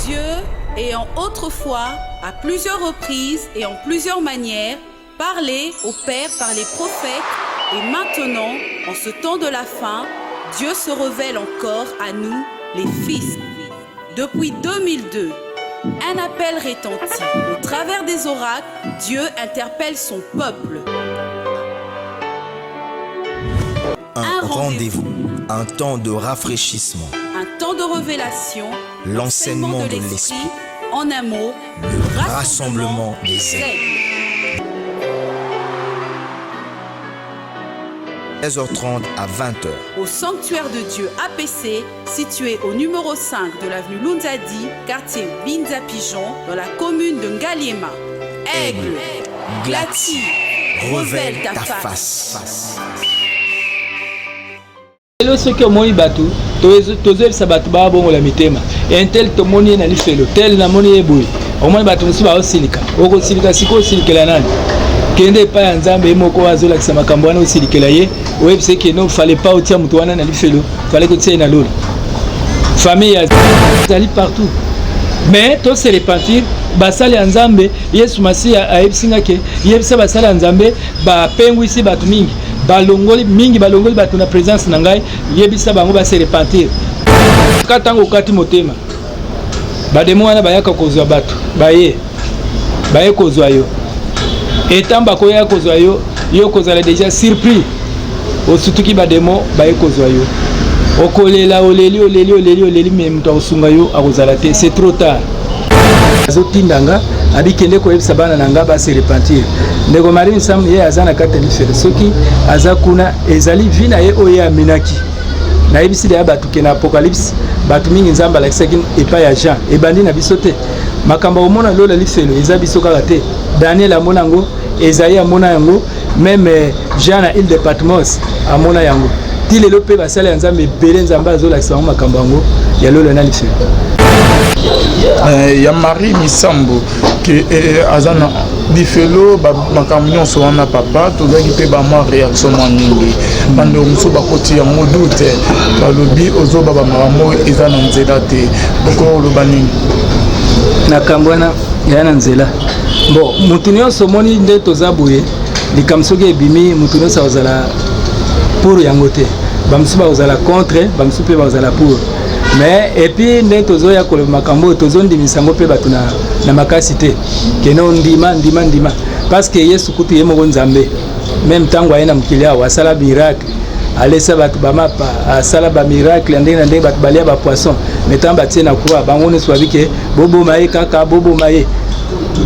Dieu ayant autrefois, à plusieurs reprises et en plusieurs manières, parlé au Père par les prophètes, et maintenant, en ce temps de la fin, Dieu se révèle encore à nous, les fils. Depuis 2002, un appel retentit. Au travers des oracles, Dieu interpelle son peuple. Un rendez-vous, un temps de rafraîchissement, un temps de révélation, l'enseignement de l'esprit, en un mot, le rassemblement des aigles. 16h30 à 20h. Au sanctuaire de Dieu APC, situé au numéro 5 de l'avenue Lunzadi, quartier Binza Pigeon, dans la commune de Ngaliema. Aigle, Glati, révèle ta face. Lelo soki omoni bato tozoyebisa bato babongola mitema, un tel tomoni ye na lifelo, tel namoni ye boye, omoni bato mosusu baosilika. Okosilika sikoyo, osilikela nani? Kende epai ya Nzambe ye moko azolakisa makambo wana, osilikela ye, oyebisa ke non, fallait pas otia moto wana na lifelo, fallait kotia ye na lola. Famille ezali partout, mais to se repentir. Basali ya Nzambe, Yesu Masiya ayebisi nga ke yebisa basali ya Nzambe bapengwisi bato mingi, balongoli mingi, balongoli bato na présence na ngai. Yebisa bango ba se repentir. Ka ntango okati motema, bademo wana bayaka kozwa bato, baye kozwa yo. Etan bakoya kozwa yo, yo kozala déjà surpris, osutuki, bademo baye kozwa yo, okolela, oleli, oleli, oleli, oleli, mais moto akosunga yo akozala te, c'est trop tard. Azotinda nga, abikende koyebisa bana na nga ba se repentir. Ndeko Marie Misamu, ye aza na kati ya lifelo. Soki aza kuna, ezali vie na ye oyo ye amenaki. Nayebisi deya bato ke na Apocalypse, bato mingi Nzambe alakisaki epai ya Jean. Ebandi na biso te. Makambo akomona lola, lifelo, eza biso kaka te. Daniel amona yango, Esaïe amona yango, même Jean na île de Patmos amona yango. Ti lelo mpe basali ya Nzambe ebele, Nzambe azolakisa bango makambo yango ya lolo na lifelo. Ya Marie Misambo ke aza na lifelo, makambo nyonso wana, papa, tozwaki mpe bamwa réaction mwa mingi. Bandeko mosusu bakoti yango doute, balobi ozoba bamakambo eza na nzela te. Oko oloba nini? Na kambo wana ya na nzela, bon, motu nyonso omoni nde toza boye. Likambo soki ebimi, motu nyonso akozala pour yango te. Bamosusu bakozala contre, bamosusu mpe bakozala pour. Mais et puis nde tozoya koloba makambo oyo, tozondimisa yango mpe bato na makasi te kene ondima, ndima, ndima, parce que Yesu kutu ye moko Nzambe, même ntango aye na mokili awa, asala miracle, alesa bato bamapa, asala bamiracle ya ndenge na ndenge, bato balia bapoisson. Mais ntango batie na croix, bango nyonso babi ke boboma ye kaka, boboma ye.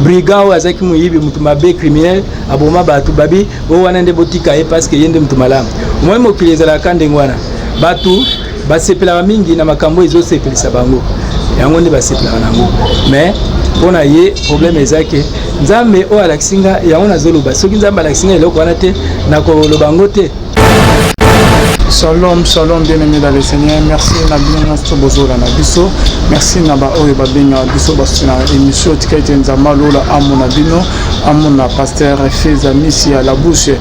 Brigand oyo azalaki moyibi, motu mabe, criminel, aboma bato, babi oyo wana nde botika ye parce que ye nde motu malamu. Omoni, mokili ezalaka ndenge wana. Bato basepelaka mingi na makambo ezosepelisa bango, yango nde basepelaka nango. Mais mpo na ye, problème eza ke Nzambe oyo alakisi nga yango, nazoloba. Soki Nzambe alakisi nga eloko wana te, nakoloba yango te. Shalom, shalom, bien-aimé dans le Seigneur. Merci na bino nyonso bozolanda biso. Merci na baoyo babengaka biso basusu na émission. Tika ete Nzambe alola amona bino, amona pasteur Feza Misi ya la bouche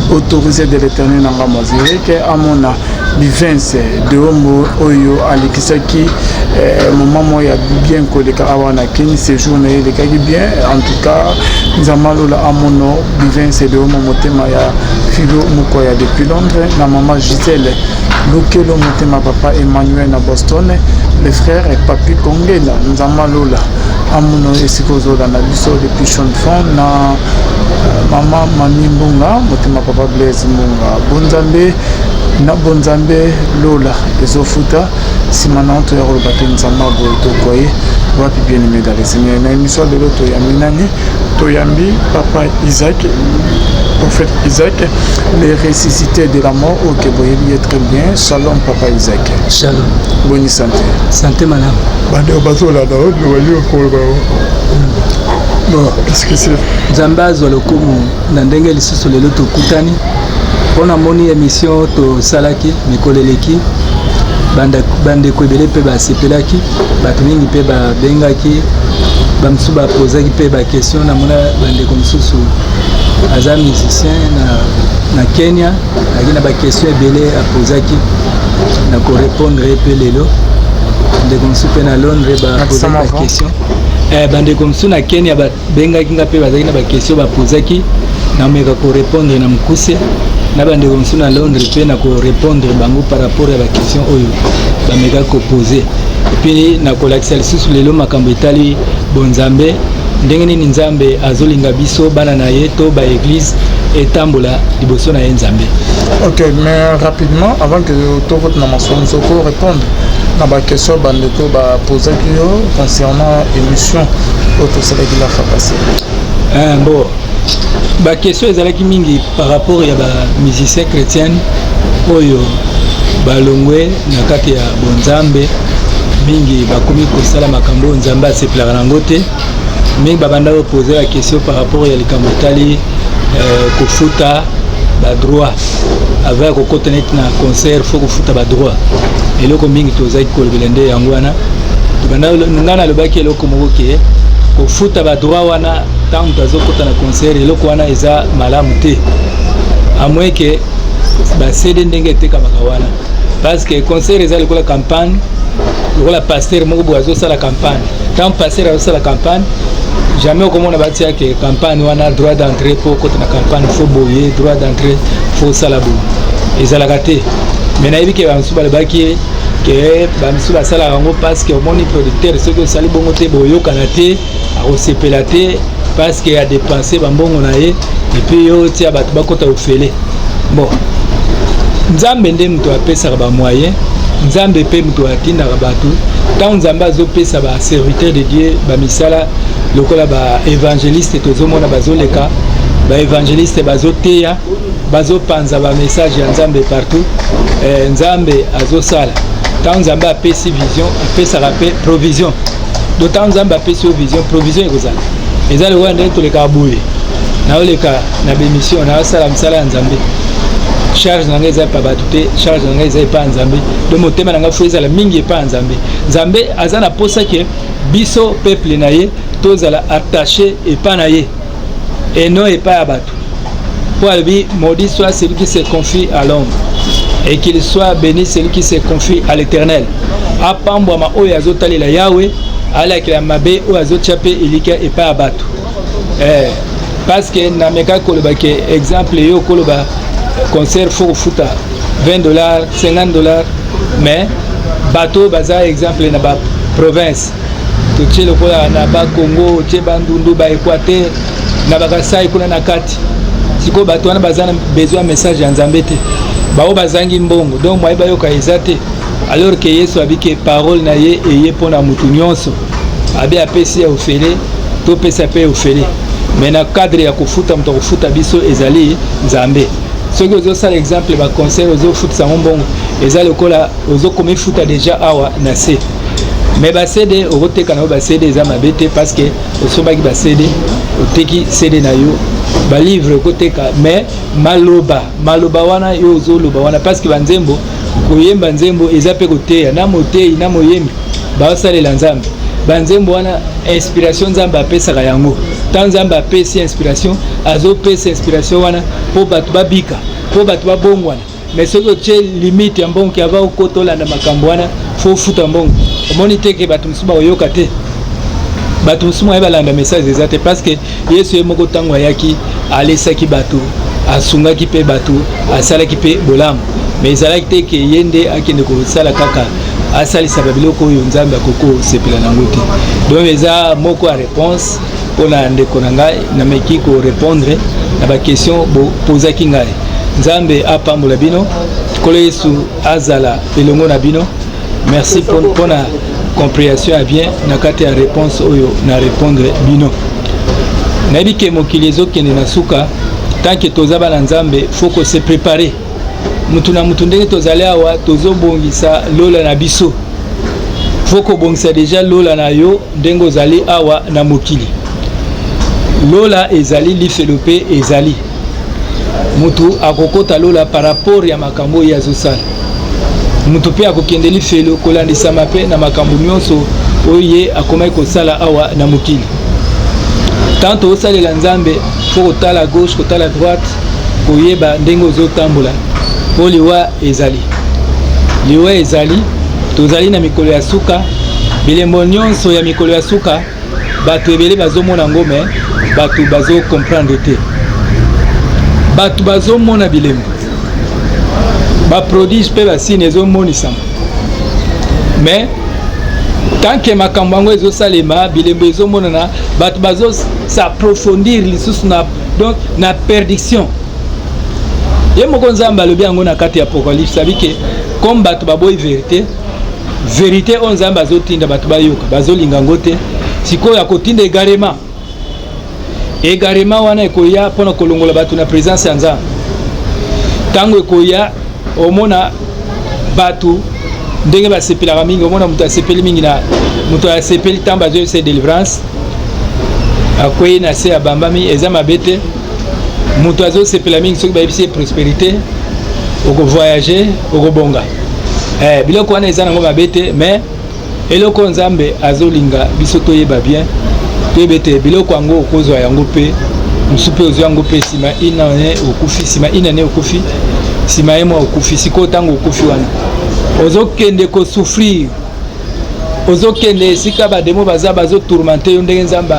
autorisée de l'Éternel na ngambo ya Zurich, amona Bivence Deombo oyo alekisaki moment moko ya bien koleka awa na Kini, séjour na ye elekaki bien. En tout cas, Nzambe alola amono Bivence Deombo, motema ya Filo Mokoya depuis Londres, na mama Gisèle Lukelo, motema papa Emmanuel na Boston, le frère Papi Kongela, Nzambe alola amono esika ozolanda biso depuis Chonfon, na mama Mami Mbunga, motema papa Blaise Mbunga. Bonzambe na bonzambe, lola ezofuta. Nsima na toya koloba te Nzambe aboye tokwa ye wapi. Bien aimé dans le Seigneur, na émission lelo toyambi nani? Toyambi papa Isaac, prophète Isaac, le ressuscité de la mort. Ok, boyebi ye très bien. Shalom, papa Isaac. Shalom. Boni santé? Santé malamu. Bandeko bazolanda oyo bali koloba bon, qu'est-ce que c'est? Nzambe azwa lokumu na ndenge lisusu lelo tokutani mpo namoni émission tosalaki mikolo eleki. Bandeko ebele mpe basepelaki, bato mingi mpe babengaki, bamosusu bapozaki mpe baquestion. Namona bandeko mosusu aza musicien na Kenya, azalaki na baquestion ebele apozaki, na korépondre ye mpe lelo. Bandeko mosusu mpe na Londres bapozaki baquestion. Bandeko mosusu na Kenya babengaki nga mpe bazalaki na baquestion bapozaki, nameka korépondre na mokuse. Na bandeko mosusu na Londres mpe na korépondre bango par rapport ya baquestion oyo bamekaki kopose. Et puis nakolakisa lisusu lelo makambo etali bonzambe, ndenge nini Nzambe azolinga biso bana na ye to baéglise etambola liboso na ye Nzambe. Ok, mais rapidement, avant que tokota na masolo mosusu, répondre na baquestion bandeko bapozaki yo concernant émission oyo tosalaki la fois passée. Bon, baquestion ezalaki mingi par rapport ya bamusicien chrétienne oyo balongwe na kati ya bonzambe. Mingi bakomi kosala makambo oyo Nzambe asepelaka nango te. Mingi babanda kopose baquestion par rapport ya likambo etali kofuta badroit avant ya kokota neti na concert, faut kofuta badroit. Eloko mingi tozalaki kolobela nde yango wana. Ngai nalobaki eloko moko ke kofuta badroit wana ntango moto azokota na concert, eloko wana eza malamu te, à moins ke baCD ndenge etekamaka wana, parce que concert eza lokola campagne, lokola pasteur moko boye azosala campagne. Ntango pasteur azosala campagne, jamais okomona batia ke campagne wana droit d'entrée, mpo okota na campagne faut boye, droit d'entrée faut osala boye, ezalaka te. Mais nayebi ke bamosusu balobaki ke bamisusu basalaka yango parce que omoni producteur, soki osali bongo te, boyokana te, akosepela te parce que adépenser bambongo na ye, et puis yo tia bato bakota ofele. Bon, Nzambe nde moto apesaka bamoyen, Nzambe mpe moto atindaka bato. Ntango Nzambe azopesa baserviteur de Dieu bamisala lokola baévangéliste, tozomona bazoleka, baévangéliste bazoteya, bazopanza bamessage ya Nzambe partout. Nzambe azosala. Ntango Nzambe apesi vision, apesaka mpe provision. Donc ntango Nzambe apesi yo vision, provision ekozala. Eza lokola ndenge tolekaka boye, naoleka na bémission, naosala mosala ya Nzambe. Charge na ngai eza epa bato te, charge na ngai eza epa ya Nzambe. Donc motema na ngai faut ezala mingi epa ya Nzambe. Nzambe aza na posa ke biso peuple na ye tozala attaché epa na ye et non epa ya bato, mpo alobi: "Maudit soit celui qui se confie à l'homme et qu'il soit béni celui qui se confie à l'Éternel." Apambwama oyo azotalela Yawe, alakela mabe oyo azotia mpe elikya epai ya bato. Parce que namekaki koloba ke exemple, yo koloba concert faut kofuta 20 dollars, 50 dollars, mais bato oyo baza exemple na baprovince, totie lokola na Bakongo, otie Bandundu, Baéquateur, na Bakasai kuna na kati, sikoyo bato wana baza na besoin ya message ya Nzambe te. Bao bazangi mbongo, donc moye bayoka eza te. Alors ke Yesu abiki, parole na ye eye mpona motu nyonso. Abe apesi ya ofele, topesa mpe ofele, mais na cadre ya kofuta, moto akofuta biso ezali Nzambe. Soki ozosala exemple baconcert, ozofutisa yango mbongo, eza lokola ozokomifuta déjà awa na se. Mais baCD okoteka na yo, baCD eza mabe te, parce que osombaki baCD, oteki CD na yo. Balivre okoteka, mais maloba, maloba wana yo ozoloba wana, parce que banzembo, koyemba nzembo eza mpe koteya. Na motei na moyembi baosalela Nzambe. Banzembo wana, inspiration Nzambe apesaka yango. Ntango Nzambe apesi inspiration, azopesa inspiration wana mpo bato babika, mpo bato babongwana. Mais soki otie limite ya mbongo ava okota olanda makambo wana, faut ofuta mbongo, omoni te ke bato mosusu bakoyoka te, bato mosusu moye balanda message eza te. Parce que Yesu ye moko, ntango ayaki, alesaki bato, asungaki mpe bato, asalaki mpe bolamu, mais ezalaki te ke ye nde akende kosala kaka, asalisa babiloko oyo Nzambe akoki kosepela nango te. Donc eza moko ya réponse mpona ndeko na ngai. Nameki korépondre na baquestion bopozaki ngai. Nzambe apambola bino, Nkolo Yesu azala elongo na bino. Merci mpona compréhension ya bien na kati ya réponse oyo na répondre bino. Nayebi ke mokili ezokende na suka. Tant que toza bana Nzambe, faut kose préparer mutu na mutu. Ndenge tozali awa, tozobongisa lola na biso. Faut kobongisa déjà lola na yo ndenge ozali awa na mokili. Lola ezali, lifelo mpe ezali. Mutu akokota lola par rapport ya makambo oyo azosala. Mutu mpe akokende lifelo kolandisama mpe na makambo nyonso oyo ye akomaki kosala awa na mokili. Tant osalela Nzambe, faut kotala gauche, kotala droite, koyeba ndenge ozotambola, mpo liwa ezali, liwa ezali. Tozali na mikolo ya suka. Bilembo nyonso ya mikolo ya suka bato ebele bazomona yango me bato bazo comprendre te. Bato bazomona bilembo, ba prodige mpe ba signe ezomonisama, mais tant que makambo yango ezosalema, bilembo ezomonana, bato bazo s'approfondir lisusu na, donc, na perdition. Ye moko Nzambe alobi yango na kati ya Apocalypse, abi ke comme bato baboyi verite, verite oyo Nzambe azotinda bato bayoka, bazolinga yango te, sikoyo akotinda egarema. Egarema wana ekoya mpona kolongola bato na presence ya Nzambe. Ntango ekoya, omona bato ndenge basepelaka mingi, omona moto asepeli mingi na moto asepeli ntango bazoyebisa delivrance, akwei na se, abambami, eza mabe te. Moto azosepela mingi soki bayebisi ye prosperité, okovoyage, okobonga. Biloko wana eza nango mabe te, mais eloko oyo Nzambe azolinga biso toyeba bien, toyeba ete biloko yango okozwa yango mpe mosusu mpe ozwa yango mpe nsima une année okufi, nsima une année okufi, nsima ye mwa okufi. Sikoyo ntango okufi wana ozokende kosouffrir, ozokende esika bademo baza bazotourmente yo, ndenge Nzambe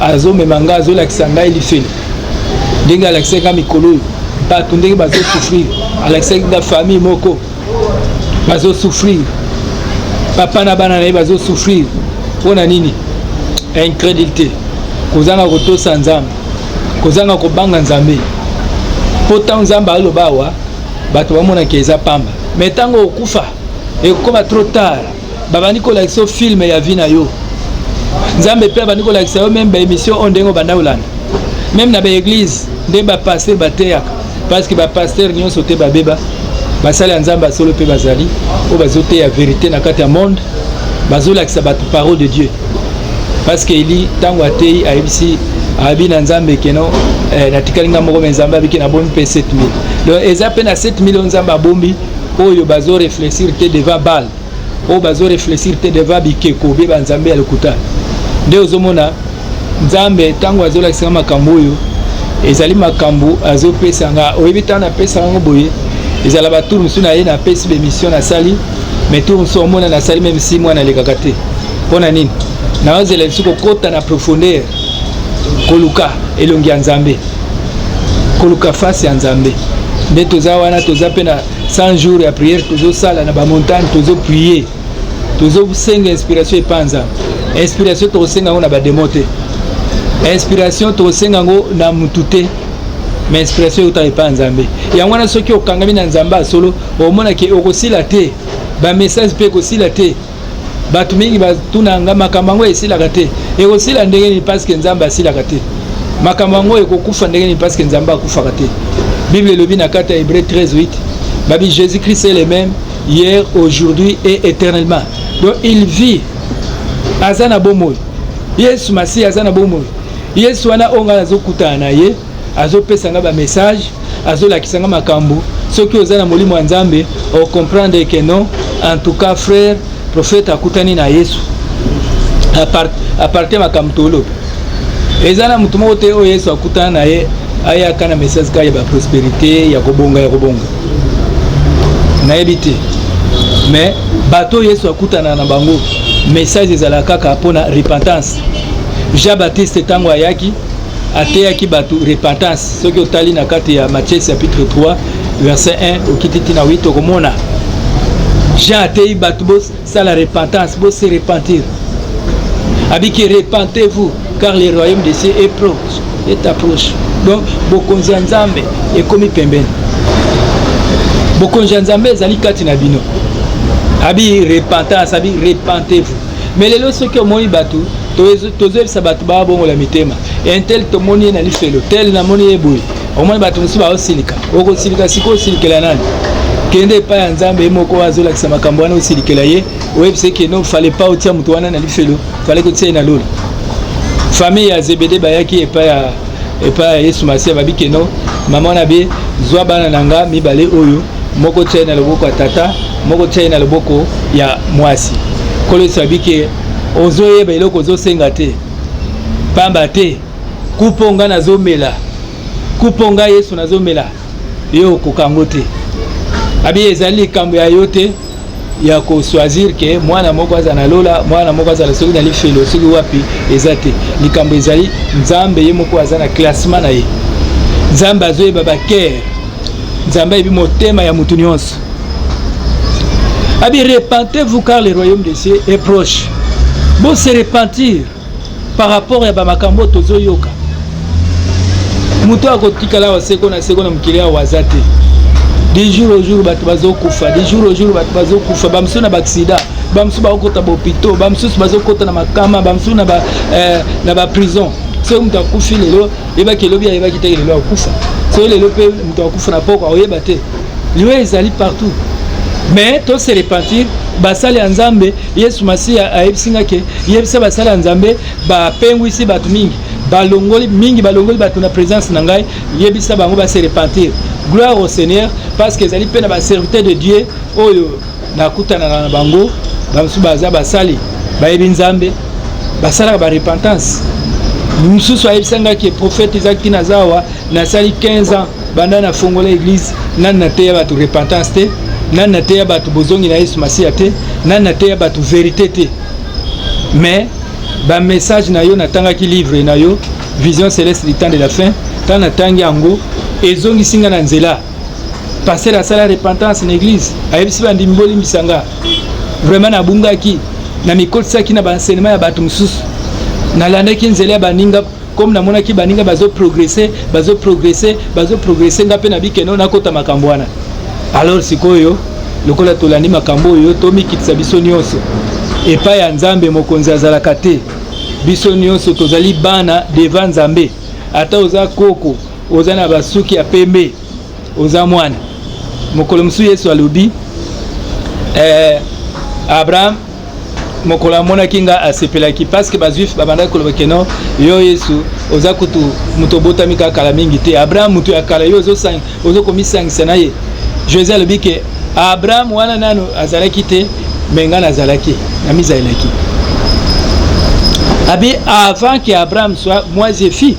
azomema ngai, azolakisa ngai lifelo, ndenge alakisaki ngai mikolo oyo bato ndenge bazosouffrir, alakisaki ngai famille moko bazosouffrir, papa na bana na ye bazosouffrir. Mpo na nini? Incrédulité, kozanga kotosa Nzambe, kozanga kobanga Nzambe. Mpo ntango Nzambe aloba awa, bato bamonaki eza pamba, mais ntango okufa ekokoma trop tard. Babandi kolakisa yo film ya vie na yo. Nzambe mpe abandi kolakisa yo meme baémission oyo ndenge obanda kolanda, meme na baeglise nde bapasteur bateyaka, parce que bapasteur nyonso te babeba. Basali ya Nzambe ya solo mpe bazali oyo bazoteya verité na kati ya monde, bazolakisa bato parole de Dieu. Parce que Eli ntango ateyi, ayebisi, abi na Nzambe keno natikali nga moko, me Nzambe abiki nabombi mpe 7000. Donc eza mpe na 7000 oyo Nzambe abombi, oyo bazo réfléchir te devant Baal, oyo bazo réfléchir te devant bikeko bie banzambe ya lokuta. Nde ozomona Nzambe ntango azolakisa nga makambo oyo, ezali makambo azopesa nga. Oyebi, ntango napesa yango boye, ezala batour mosusu na ye napesi bémission, nasali, mais tour mosusu omona nasali même 6 mois nalekaka te. Mpo na nini? Naozela biso kokota na profondeur, koluka elongi ya Nzambe, koluka face ya Nzambe. Nde toza wana, toza mpe na 100 jours ya prière, tozosala na bamontagne, tozoprie, tozosenga inspiration epa Nzambe. Inspiration tokosenga yango na bademo te, inspiration tokosenga yango na mutu te, mais inspiration eutaka epa Nzambe. Yango wana soki okangami na Nzambe ya solo, omonaki okosila te, bamessage mpe ekosila te. Bato mingi batuna nga makambo yango esilaka te, ekosila ndenge nini? Parce que Nzambe asilaka te. Makambo yango ekokufa ndenge nini? Parce que Nzambe akufaka te. Bible elobi na kati ya Hébreu 13 8, babi Jésus Christ est le même hier, aujourd'hui et éternellement. Donc il vit, aza na bomoi. Yesu Masiya aza na bomoi. Yesu wana oyo ngai nazokutana na ye, azopesa nga bamessage, azolakisa nga makambo. Soki oza na molimo ya Nzambe, ocomprendre que non, en tout cas frère prophète akutani na Yesu. Aparte makambo toloba, eza na motu moko te oyo Yesu akutana na ye ayaka na message kaka ya baprospérité, ya kobonga, ya kobonga, nayebi te. Mais bato oyo Yesu akutana na bango, message ezalaka kaka mpona repentance. Jean Baptiste ntango ayaki, ateyaki bato repentance. Soki otali na kati ya Matthieu chapitre 3 verset 1 okiti ntina 8, okomona Jean ateyi bato bosala repentance, bose repentir. Abiki repentez-vous car le royaume des cieux est proche, est approche. Donc bokonzi ya Nzambe ekomi pembeni, bokonzi ya Nzambe ezali kati na bino. Abi repentance, abi repentez-vous. Mais lelo soki omoni bato, tozoyebisa bato babongola mitema, un tel tomoni ye na lifelo, tel namoni ye boye, omoni bato mosusu baosilika. Okosilika sikoyo, osilikela nani? Kende epai ya Nzambe ye moko azolakisa makambo wana, osilikela ye, oyebisa ke non, fallait pas otia moto wana na lifelo, fallait kotia ye na lola. Famille ya Zebede bayaki epai ya Yesu Masiya, babi keno mama na be zwa bana na nga mibale oyo, moko tia ye na loboko ya tata, moko tia ye na loboko ya mwasi. Nkolo Yesu abi ke ozoyeba eloko ozosenga te, pamba te kupo nga nazomela, kupo nga Yesu nazomela, yo okoka yango te. Abi ezali likambo ya yo te. ya kochoisir ke mwana moko aza na lola, mwana moko azala soki na lifelo, soki wapi, eza te. Likambo ezali, Nzambe ye moko aza na classement na ye. Nzambe azoyeba bakere, Nzambe ayebi motema ya motu nyonso. Abi, repentez-vous car le royaume des cieux est proche. Bo se repentir par rapport ya bamakambo oyo tozoyoka. Moto akotikala awa seko na seko na mokili awa aza te. Du jour au jour bato bazokufa, du jour au jour bato bazokufa, bamosusu na baaccident, bamosusu bakokota bahôpitaux, bamosusu bazokota na makama, bamosusu na baprison. Ba soki moto akufi lelo, yebaki elobi ayebaki te lelo akufa. Soki lelo mpe moto akufa na poko, akoyeba te. Liwa ezali partout, mais to se repentir. Basali ya Nzambe, Yesu Masiya ayebisi nga ke yebisa basali ya Nzambe, bapengwisi bato mingi, balongoli mingi, balongoli bato na présence na ngai, yebisa bango ba se repentir. Gloire au Seigneur, parce que ezali mpe na baserviteur de Dieu oyo nakutanaka na bango, bamosusu baza basali, bayebi Nzambe, basalaka barepentance. Mosusu ayebisa ngai ke prophète, ezalaki naza awa, nasali 15 ans banda nafongola église, nani nateya bato repentance te, nani nateya bato bozongi na Yesu Masiya te, nani nateya bato vérité te, mais bamessage na yo, natangaki livre na yo Vision céleste du temps de la fin, ntango natangi yango, ezongisi nga na nzela. Pasteur asala repentance na église, ayebisi bandimi: bolimbisa nga, vraiment nabungaki, namikotisaki na baenseignement ya bato mosusu, nalandaki nzela ya baninga. Comme namonaki baninga bazoprogresse, bazoprogresse, bazoprogresse, nga mpe nabikeno nakota makambo wana. Alors sikoyo, lokola tolandi makambo oyo, tomikitisa biso nyonso epai ya Nzambe. Mokonzi azalaka te, biso nyonso tozali bana devant Nzambe. Ata oza koko, oza na basuki ya pembe, oza mwana. Mokolo mosusu Yesu alobi, Abraham mokolo amonaki nga asepelaki, parce que bajuif babandaki koloba keno yo Yesu oza kutu moto obotami kaka kala mingi te, Abraham moto ya kala, yo ozokomisangisa na ye. Jésus alobi ke Abraham wana nano azalaki te, me nga nazalaki, namizalelaki. Abi, avant que Abraham soit, moi je fus.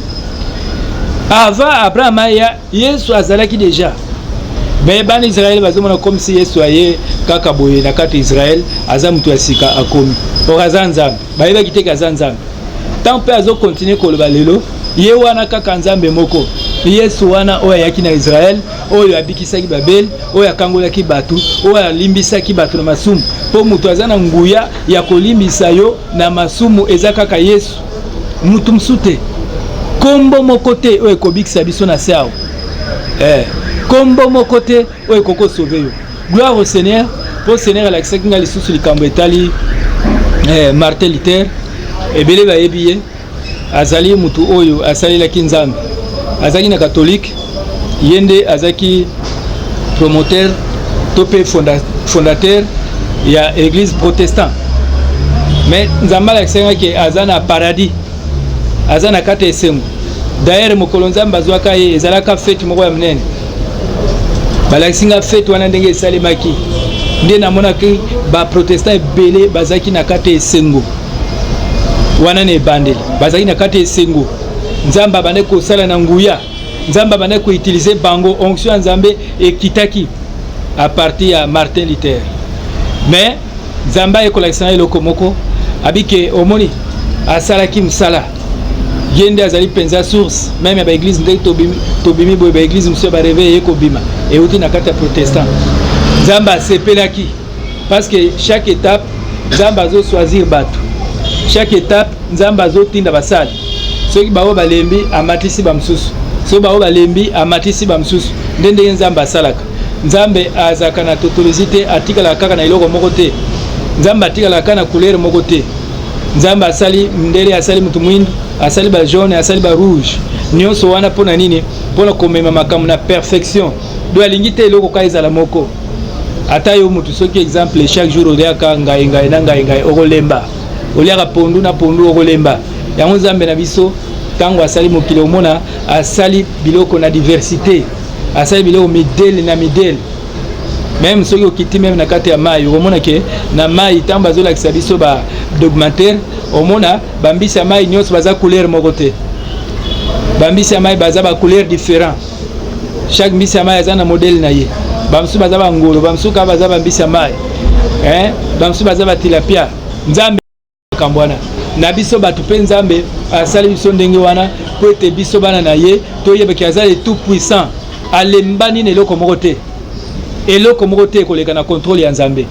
Avant Abraham aya, Yesu azalaki déjà. Me bana Israele bazomona comme si Yesu aye kaka boye na kati ya Israele, aza moto ya sika akomi, or aza Nzambe. Bayebaki te ke aza Nzambe. Ntango mpe azokontinue koloba lelo, ye wana kaka Nzambe moko, Yesu wana oyo ayaki na Israele, oyo abikisaki babeli, oyo akangolaki bato, oyo alimbisaki bato na masumu. Mpo moto aza na nguya ya kolimbisa yo na masumu eza kaka Yesu, mutu mosusu te. Kombo moko te oyo ekobikisa biso na se awa, kombo moko te oyo ekoki kosauve yo. Gloire au Seigneur, mpo Seigneur alakisaki ngai lisusu likambo etali Martin Luther. Ebele bayebi ye, azali mutu oyo asalelaki Nzambe, azalaki na catholique, ye nde azalaki promoteur to mpe fondateur ya église protestant. Mais Nzambe alakisaki ke aza na paradis, aza na kati ya esengo. D'ailleurs, mokolo Nzambe azwaka ye, ezalaka fête moko ya monene. Balakisi nga fête wana ndenge esalemaki, nde namonaki baprotestant ebele bazalaki na kati ya esengo wana. Na ebandeli bazalaki na kati ya esengo, Nzambe abandaki kosala na nguya, Nzambe abandaki koutilize bango, onction ya Nzambe ekitaki à partir ya Martin Luther. Mais Nzambe ayekolakisa na eloko moko, abike omoni asalaki mosala, ye nde azali mpenza source même ya baeglise. Ndenge tobimi boye, baeglise mosusu ya baréveil eye kobima, euti na kati ya protestant. Nzambe asepelaki parce que chaque étape Nzambe azochoisir bato, chaque étape Nzambe azotinda basali. Soki bango balembi, amatisi bamosusu, soki bango balembi, amatisi bamosusu. Nde ndenge Nzambe asalaka. Nzambe azalaka na tautologie te, atikalaka kaka na eloko moko te. Nzambe atikalaka kaka na couleur moko te. Nzambe asali ndele, asali motu mwindu, asali bajaune, asali barouge. Nyonso wana mpo na nini? Mpona komema makambo na perfection. Do alingi te eloko kaka ezala moko. Ata yo motu, soki exemple chaque jour oliaka ngai ngai na ngai ngai, okolemba. Oliaka pondu na pondu, okolemba. Yango Nzambe na biso, ntango asali mokili, omona asali biloko na diversité, asali biloko midele na midele. Même soki okiti même na kati ya mai, okomona ke na mai, ntango bazolakisa biso badocumentaire, omona bambisi ya mai nyonso baza couleur moko te. Bambisi ya mai baza bacouleur différent, chaque mbisi ya mai aza na modèle na ye. Bamosusu baza bangolo, bamosusu kaka baza bambisi ya mai. Eh, bamosusu baza batilapia. Nzambe makambo wana na biso bato mpe Nzambe asali biso ndenge wana mpo ete biso bana na ye toyebaki aza le tout puissant, alembani na eloko moko te, eloko moko te ekoleka na contrôle ya Nzambe.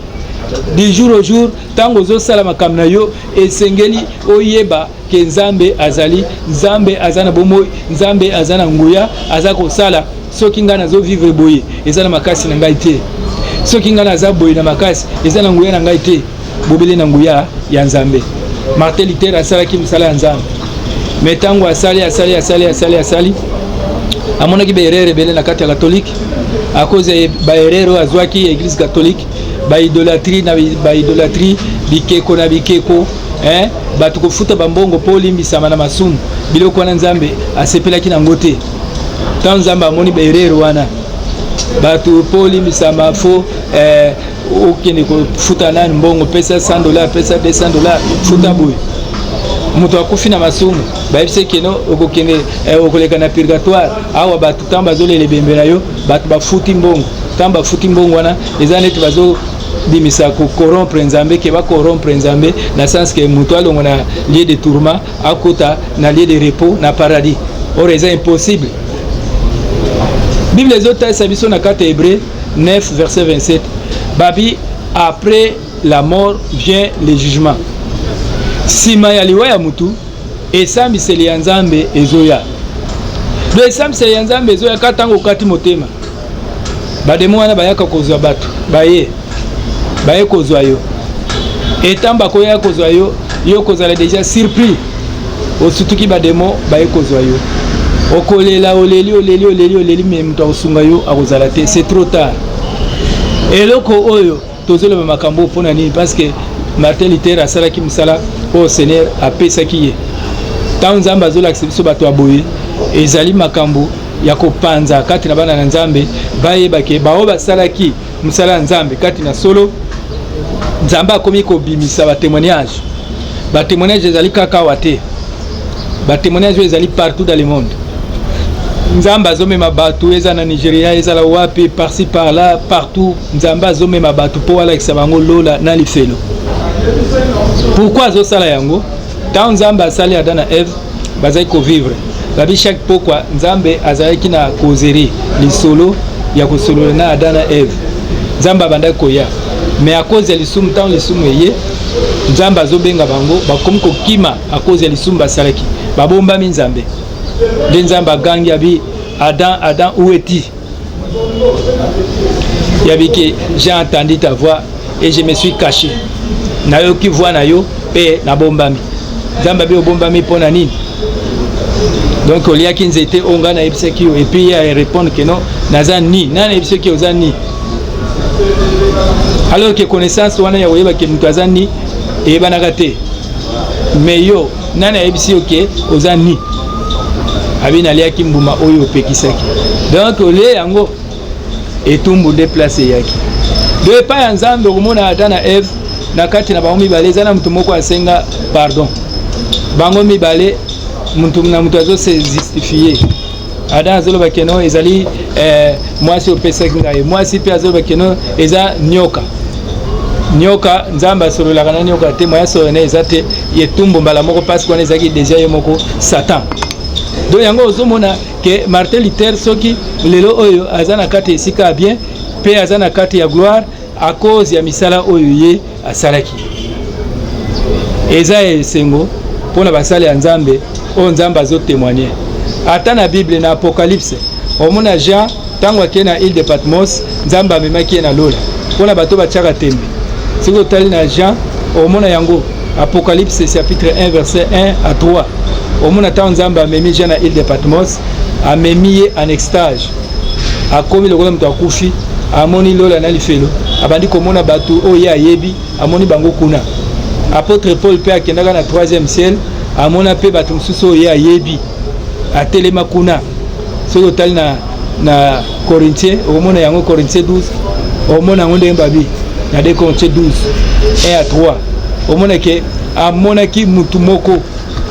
Du jour au jour, ntango ozosala makambo na yo, esengeli oyeba ke Nzambe azali, Nzambe aza na bomoi, Nzambe aza na nguya, aza kosala. Soki ngai nazo vivre boye, eza na makasi na ngai te. Soki ngai naza boye na makasi, eza na nguya na ngai te, bobele na nguya ya Nzambe. Martin Luther asalaki mosala ya Nzambe, me ntango asali asali asali asali asali, amonaki baerreur ebele na kati ya katolike. À cause ya baerreur oyo azwaki ya église catholique, baidolâtrie na baidolâtrie, bikeko na bikeko, eh, bato kofuta bambongo mpo olimbisama na masumu, biloko wana Nzambe asepelaki nango te. Ntango Nzambe amoni baerreur wana, bato mpo olimbisama fo eh, okende kofuta nani mbongo, pesa 100 dollar, pesa 200 dollar, futa boye. Moto akufi na masumu, bayebisi keno okokende eh, okoleka na purgatoire. Awa bato ntango bazolela ebembe na yo, bato bafuti mbongo. Ntango bafuti mbongo wana, eza neti bazobimisa kocorrompre Nzambe, ke bacorrompre Nzambe na sens ke moto alongo na lieu de tourment, akota na lieu de repos, na paradis. Or eza impossible. Bible ezotalisa biso na kati ya Hébreu 9 verset 27, babi: après la mort vient le jugement. Nsima ya liwa ya mutu, esambiseli ya Nzambe ezoya. Do esambiseli ya Nzambe ezoya ka ntango okati motema. Bademo wana bayaka kozwa bato, baye baye kozwa yo. Etan bakoya kozwa yo, yo kozala déjà surpris, osutuki, bademo baye kozwa yo, okolela, oleli, oleli, oleli, oleli, me moto akosunga yo akozala te, c'est trop tard. Eloko oyo tozoloba makambo mpona nini? Parce que Martin Luther asalaki mosala oyo Seigneur apesaki ye. Ntango Nzambe azolakisa biso bato ya boye, ezali makambo ya kopanza kati na bana na Nzambe, bayebake baoyo basalaki mosala ya Nzambe kati na solo. Nzambe akomi kobimisa batémoignage. Batémoignage ezali kaka awa te, batémoignage oyo ezali partout dans le monde. Nzambe azomema bato, eza na Nigeria, ezala wapi, par-ci par-là, partout. Nzambe azomema bato mpo alakisa bango lola na lifelo. Pourquoi azosala yango? Ntango Nzambe asali Adam na Eve, bazali kovivre, babi chaque pokwa Nzambe azalaki na causerie, lisolo ya kosolola na Adam na Eve. Nzambe abandaki koya, mais à cause ya lisumu, ntango lisumu eye, Nzambe azobenga bango, bakomi kokima à cause ya lisumu basalaki, babombami Nzambe. Nde Nzambe agangi, abi: "Adam, Adam, où es-tu?" Yabi ke: "J'ai entendu ta voix et je me suis caché." Nayoki voix na yo mpe nabombami. Nzambe abi: "Obombami mpo na nini? Donc oliaki nzete oyo ngai nayebisaki yo?" Et puis ye arépondre ke: "Non, naza ni nani nayebisaki oza ni." Alors ke connaissance wana ya koyeba ke moto aza ni eyebanaka te. "Mais yo, nani ayebisi yo ke oza ni?" Abi: "Naliaki mbuma oyo opekisaki." Donc olie yango, etumbu nde place eyaki. Do epai ya Nzambe, okomona ata na Eve, na kati na bango mibale, eza na moto moko asenga pardon. Bango mibale, mutu na moto azose justifier. Adam azoloba keno ezali mwasi opesaki ngai. Mwasi mpe azoloba keno eza nyoka. Nyoka, Nzambe asololaka na nyoka te, moya solo na eza te. Etumbu mbala moko, mpasi wana ezalaki déjà ye moko Satan. Donc yango ozomona ke Martin Luther, soki lelo oyo aza na kati ya esika ya bien mpe aza na kati ya gloire, à cause ya misala oyo ye asalaki. Eza esengo mpona basali ya Nzambe oyo Nzambe azotémoigne. Ata na Bible, na Apocalypse, omona Jean ntango akei na île de Patmos, Nzambe amemaki ye na lola. Mpona bato batiaka tembe, soki otali na Jean, omona yango, Apocalypse chapitre 1 verset 1 à 3, omona ntango Nzambe amemi Jean na île de Patmos, amemi ye en extase, akomi lokola moto akufi, amoni lola na lifelo, abandi komona bato oyo ye ayebi, amoni bango kuna. Apôtre Paul mpe akendaka na troisième ciel, amona mpe bato mosusu oyo ye ayebi, atelema kuna. Soki otali na Corinthien, okomona yango, Corinthien 12, omona yango ndenge babi na 2 Corinthien 12 1 à 3, omona ke amonaki mutu moko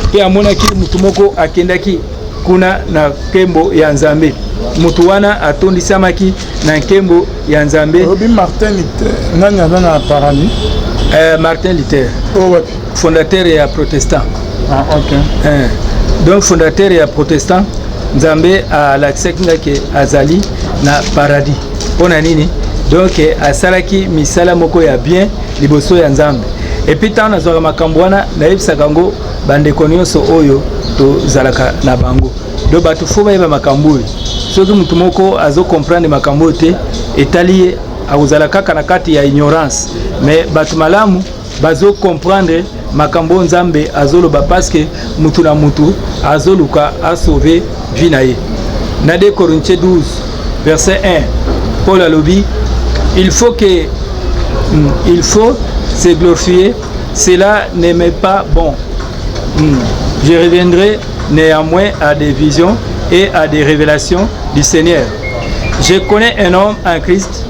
mpe amonaki mutu moko akendaki. kuna na nkembo ya Nzambe. Moto wana atondisamaki na nkembo ya Nzambe. Olobi Martin Luther, nani aza na paradis? Martin Luther. Oh, wapi? Fondateur ya protestant. Ah, ok. Donc fondateur ya protestant, Nzambe alakisaki nga ke azali na paradis. Mpo na nini? Donc asalaki misala moko ya bien liboso ya Nzambe. Et puis ntango nazwaka makambo wana, nayebisaka yango bandeko nyonso oyo tozalaka na bango. Donc bato fo bayeba makambo oyo. Soki motu moko azo comprendre makambo oyo te, etali ye, akozala kaka na kati ya ignorance. Mais bato malamu bazo comprendre makambo oyo Nzambe azoloba, parce que mutu na mutu azoluka asauve vie na ye. Na 2 Corinthiens 12 verset 1, Paul alobi: il faut se glorifier, cela ne m'est pas bon. Je reviendrai néanmoins à des visions et à des révélations du Seigneur. Je connais un homme en Christ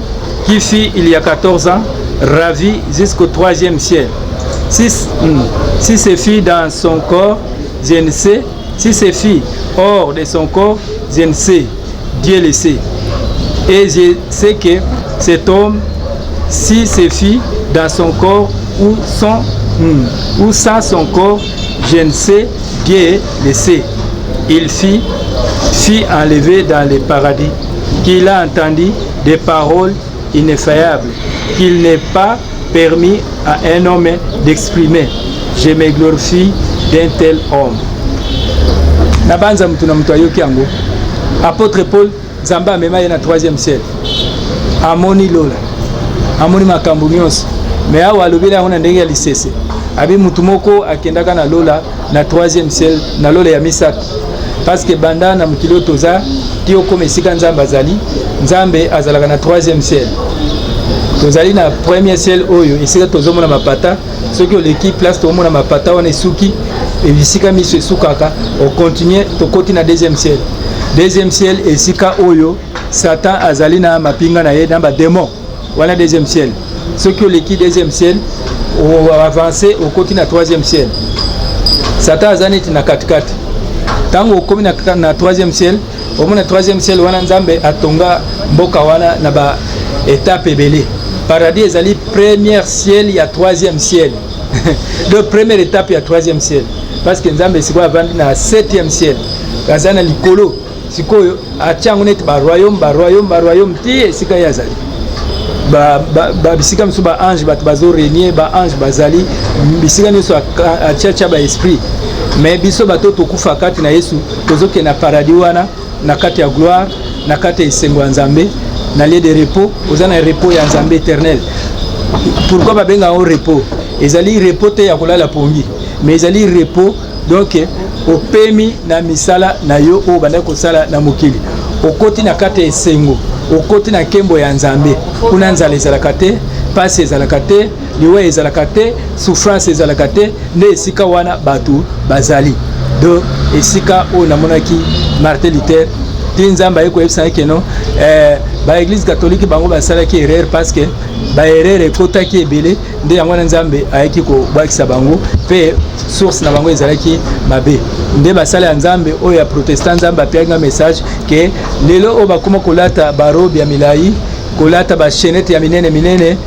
qui fut il y a 14 ans ravi jusqu'au troisième ciel. Si ce fut dans son corps, je ne sais. Si ce fut hors de son corps, je ne sais. Dieu le sait. Et je sais que cet homme, si ce fut dans son corps ou sans son corps, je ne sais, Dieu le sait. Il fut enlevé dans le paradis, qu'il a entendu des paroles ineffables, qu'il n'est pas permis à un homme d'exprimer. Je me glorifie d'un tel homme. Na banza mutu na mutu ayoki yango. Apôtre Paul, Nzambe amema ye na troisième ciel, amoni lola, amoni makambo nyonso. Me awa alobeli yango na ndenge ya lisese. Abi mutu moko akendaka na lola, na troisième ciel, na lola ya misato, parce que banda na mokili oyo toza ti okoma esika Nzambe azali, Nzambe azalaka na troisième ciel. Tozali na premier ciel oyo esika tozomona mapata. Soki oleki place tozomona mapata wana, esuki esika miso esukaka. Ocontinue, tokoti na deuxième ciel. Deuxième ciel, esika oyo Satan azali na mapinga na ye na badémon wana, deuxième ciel. Soki oleki deuxième ciel, oavance, okoti na troisième ciel. Satan aza neti na katikati. Ntango okomi na troisième ciel, omona troisième ciel wana, Nzambe atonga mboka wana na ba étape ebele. Paradis ezali première ciel ya troisième ciel, donc première étape ya troisième ciel, parce que Nzambe sikoyo avandi na septième ciel, aza na likolo. Sikoyo atia yango neti baroyaume, baroyaume, baroyaume, ti esika ye azali. Bisika mosusu baange, bato bazorégner, baange bazali bisika nyonso, atiatia baesprit. Mais biso bato tokufa kati na Yesu, tozokende na paradis wana, na kati ya gloire, na kati ya esengo ya Nzambe, na lieu de repos. Oza na repos ya Nzambe éternel. Pourquoi babenga yango repos? Ezali repos te ya kolala pongi, mais ezali repos, donc opemi na misala na yo oyo obandaki kosala na mokili. Okoti na kati ya esengo, okoti na nkembo ya Nzambe. Kuna nzala ezalaka te, pasi ezalaka te, liwa ezalaka te, souffrance ezalaka te. Nde esika wana bato bazali. Donc esika oyo namonaki Martin Luther, ti Nzambe aye koyebisa ye keno baéglise catholique bango basalaki erreur, parce que baerreur ekotaki ebele. Nde yango wana Nzambe ayaki kobwakisa bango, mpe source na bango ezalaki mabe. Nde basala ya Nzambe oyo ya protestant, Nzambe apiaki nga message ke lelo oyo bakóma kolata barobe ya milai, kolata bachaînette ya minene minene,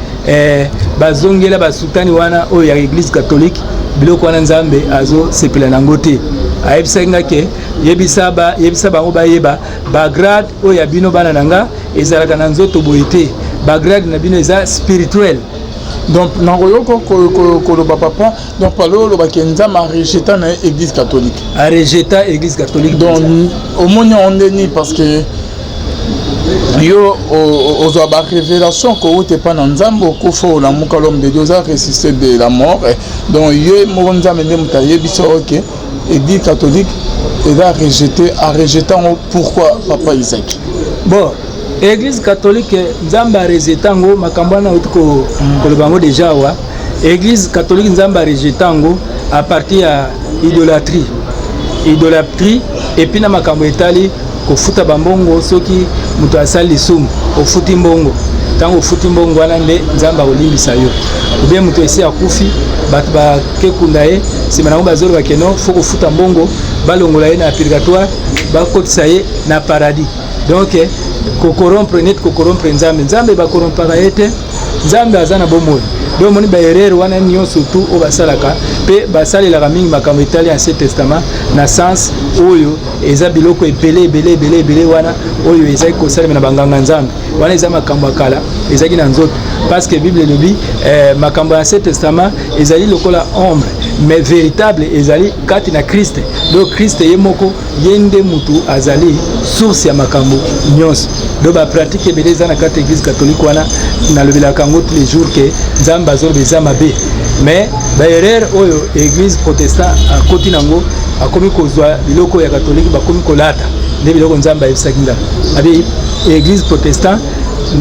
bazongela basutani wana oyo ya église catholique. Biloko wana Nzambe azosepela nango te. Ayebisaki nga ke yebisa bango bayeba bagrade oyo ya bino bana na nga ezalaka na nzoto boye te, bagrade na bino eza spirituel. Donc nakoyoka koloba, papa, donc palo olobaki Nzambe arejeta na ye église catholique. Arejeta église catholique. Donc omoni yango ndeni? Parce que yo ozwa barévélation kouta epa na Nzambe. Okufa, olamuka, l'homme de Dieu, oza ressuscité de la mort. Donc ye moko Nzambe nde moto ayebisa oke église catholique eza rejeté. Arejeté yango pourquoi, papa Isaac? Bon, église catholique, Nzambe arejeta yango, makambo wana auti koloba yango déjà awa. Église catholique, Nzambe arejeta yango à partir ya idolâtrie, idolâtrie, et puis na makambo etali kofuta bambongo. Soki moto asali lisumu, ofuti mbongo. Ntango ofuti mbongo wana, nde Nzambe akolimbisa yo. Obie moto esi akufi, bato bakekunda ye, nsima nango bazoloba keno fo kofuta mbongo. Balongola ye na purgatoire, bakotisa ye na paradis. Donc kokorompre neti kokorompre Nzambe. Nzambe bakorompaka ye te, Nzambe aza na bomoi. Donc omoni baerreur wana nyonso tu oyo basalaka, mpe basalelaka mingi makambo etali Ancien Testament na sens oyo eza biloko ebele ebele ebele ebele wana oyo ezali kosalema na banganga Nzambe wana. Eza makambo ya kala, ezalaki na nzoto, parce que Bible elobi makambo ya Ancien Testament ezali lokola ombre, mais véritable ezali kati na Christ. Donc Christ ye moko, ye nde mutu azali source ya makambo nyonso. Donc bapratique ebele eza na kati ya Église catholique wana, nalobelaka yango tous les jours ke Nzambe azoloba eza mabe. Mais baerreur oyo Église protestant akoti nango, akomi kozwa biloko ya catholique, bakomi kolata nde biloko Nzambe ayebisaki nga. Abi Église protestant,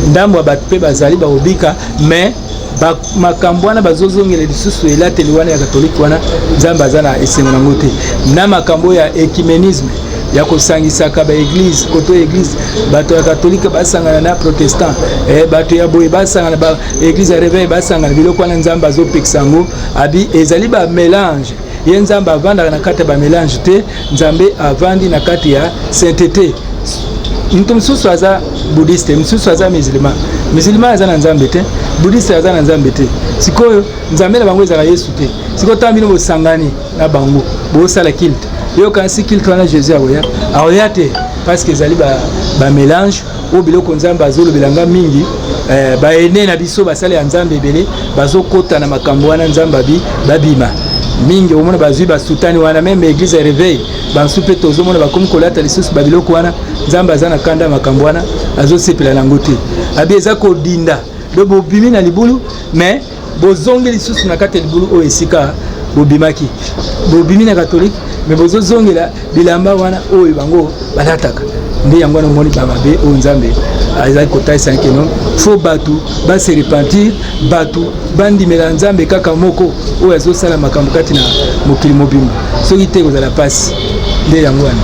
ndambo ya bato mpe bazali bakobika, mais makambo wana bazozongela lisusu elateli wana ya katolike wana, Nzambe aza na esengo nango te. Na makambo ya œcuménisme, ya kosangisaka baéglise, koto église, bato ya katolike basangana na protestant, bato ya boye basangana, baéglise ya réveil basangana, biloko wana Nzambe azopekisa yango. Abi ezali bamélange. Ye Nzambe avandaka na kati ya bamélange te. Nzambe avandi na kati ya sainteté. Moto mosusu aza bouddhiste, mosusu aza musulman. Musulman aza na Nzambe te, bouddhiste aza na Nzambe te. Sikoyo Nzambe na bango ezalaka Yesu te. Sikoyo ntango bino bosangani na bango, bosala culte, yokanisi culte wana Jésus akoya? Akoya te, parce que ezali bamélange oyo biloko Nzambe azolobela nga mingi. Baene na biso, basali ya Nzambe ebele bazokɔta na makambo wana. Nzambe abi babima mingi. Omona bazwi basoutane wana, même église ya réveil bansu mpe tozomona bakomi kolata lisusu babiloko wana. Nzambe aza na kanda ya makambo wana, azosepela nango te. Abi eza kodinda. Do bobimi na libulu, mais bozongi lisusu na kati ya libulu oyo esika bobimaki. Bobimi na katolike, mais bozozongela bilamba wana oyo bango balataka. Nde yango wana omoni bamabe oyo Nzambe azali kotalisa keno fo bato base repentir, bato bandimela Nzambe kaka moko oyo azosala makambo kati na mokili mobimba. Soki te, kozala mpasi. Nde yango wana.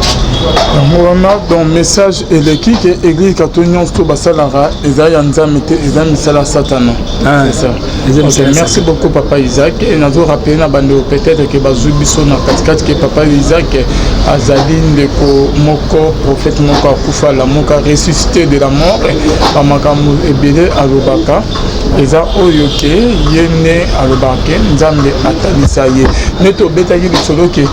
Yango wana, donc message eleki ke église catholique nyonso to basalaka eza ya Nzambe te, eza misala ya Satana. Ah, C'est ça. Eza Ok, misala ya merci Satana. beaucoup, papa Isaac. E nazo rappeler na bandeko peut-être ke bazwi biso na katikati ke papa Isaac azali ndeko moko, prophète moko akufa, lamuka, ressuscité de la mort. Bamakambo ebele alobaka eza oyo ke ye nde alobaka ke Nzambe atalisa ye. Nde obetaki lisolo ke